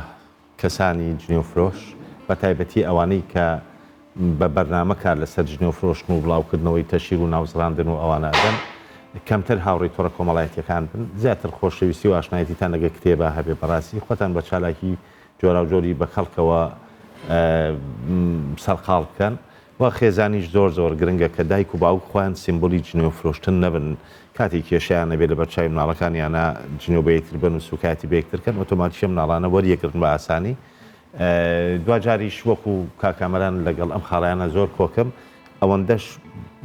کەسانی جنێو فرۆش بە تایبەتی ئەوانەی کە بە بەرنامە کار لەسەر جنێو فرۆشتن و بڵاوکردنەوەی تەشهیر و ناوزڕاندن و ئەوانە ئەدەن کەمتر هاوڕێی تۆڕە کۆمەڵایەتیەکان بن زیاتر خۆشەویستی و ئاشنایەتیتان لەگەل کتێبا هەبێ بەڕاستی خۆتان بە چالاکی جۆراوجۆری بە کەڵکەوە سەرقاڵ بکەن و خێزانیش زۆر زۆر گرنگە کە دایک و باوک خۆیان سیمبولی جنێو فرۆشتن نەبن کاتێک کێشەیان ئەبێ لەبەر چاوی مناڵەکانیانا جنێو بە یەکتر بەن و سوکایەتی بە یەکتر کەن ئۆتۆماتیکی ئەم مناڵانە وەریەگرن بە ئاسانی دواجاریش وەکو کاک کامەران لەگەڵ ئەم خاڵیانە زۆر کۆکم ئەوەندەش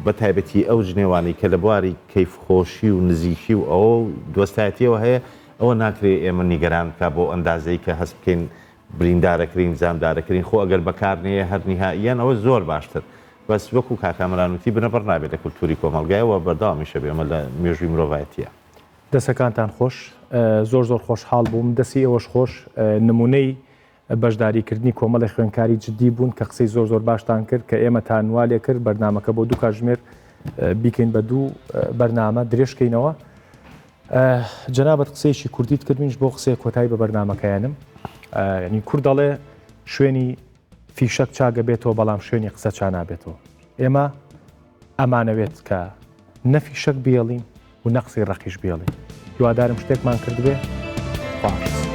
بە تایبەتی ئەو جنێوانەی کە لە بواری کەیف خۆشی و نزیکی و ئەوە و دۆستایەتیەوە هەیە ئەوە ناکرێ ئێمە نیگەران بکا بۆ ئەندازەی کە هەست بکەین بریندارەکرین زامدارەکرین خۆ ئەگەر بەکار نەیە هەر نیهائیەن ئەوە زۆر باشتر بەس وەکو کاک کامەران وتی بنەبڕ نابێت لە کولتوری کۆمەڵگای و بەردەوامیشە بێ ئەمە لە مێژووی مرۆڤایەتیە. دەسەکانتان خۆش زۆر زۆر خۆشحاڵ بووم دەسی ئێوەش خۆش نمونەی بەشداری کردنی کۆمەڵی خوێنکاری جدی بوون کە قسەی زۆر زۆر باشتان کرد کە ئێمەتان وا لێ کرد بەرنامەکە بۆ دوو کاتژمێر بیکەین بە دوو بەرنامە درێژکەینەوە جەنابت قسەیەکی کوردیت کرد منیش بۆ قسەیە کۆتایی بە بەرنامەکەیانم ینی کورد دەڵێ شوێنی فیشەک چاگە بێتەوە بەڵام شوێنی قسە چا نابێتەوە ئێمە ئەمانەوێت کە نە فیشەک بێڵین و نە قسەی ڕەقیش بێڵین هیوادارم شتێکمان کردبێ خواحافیز.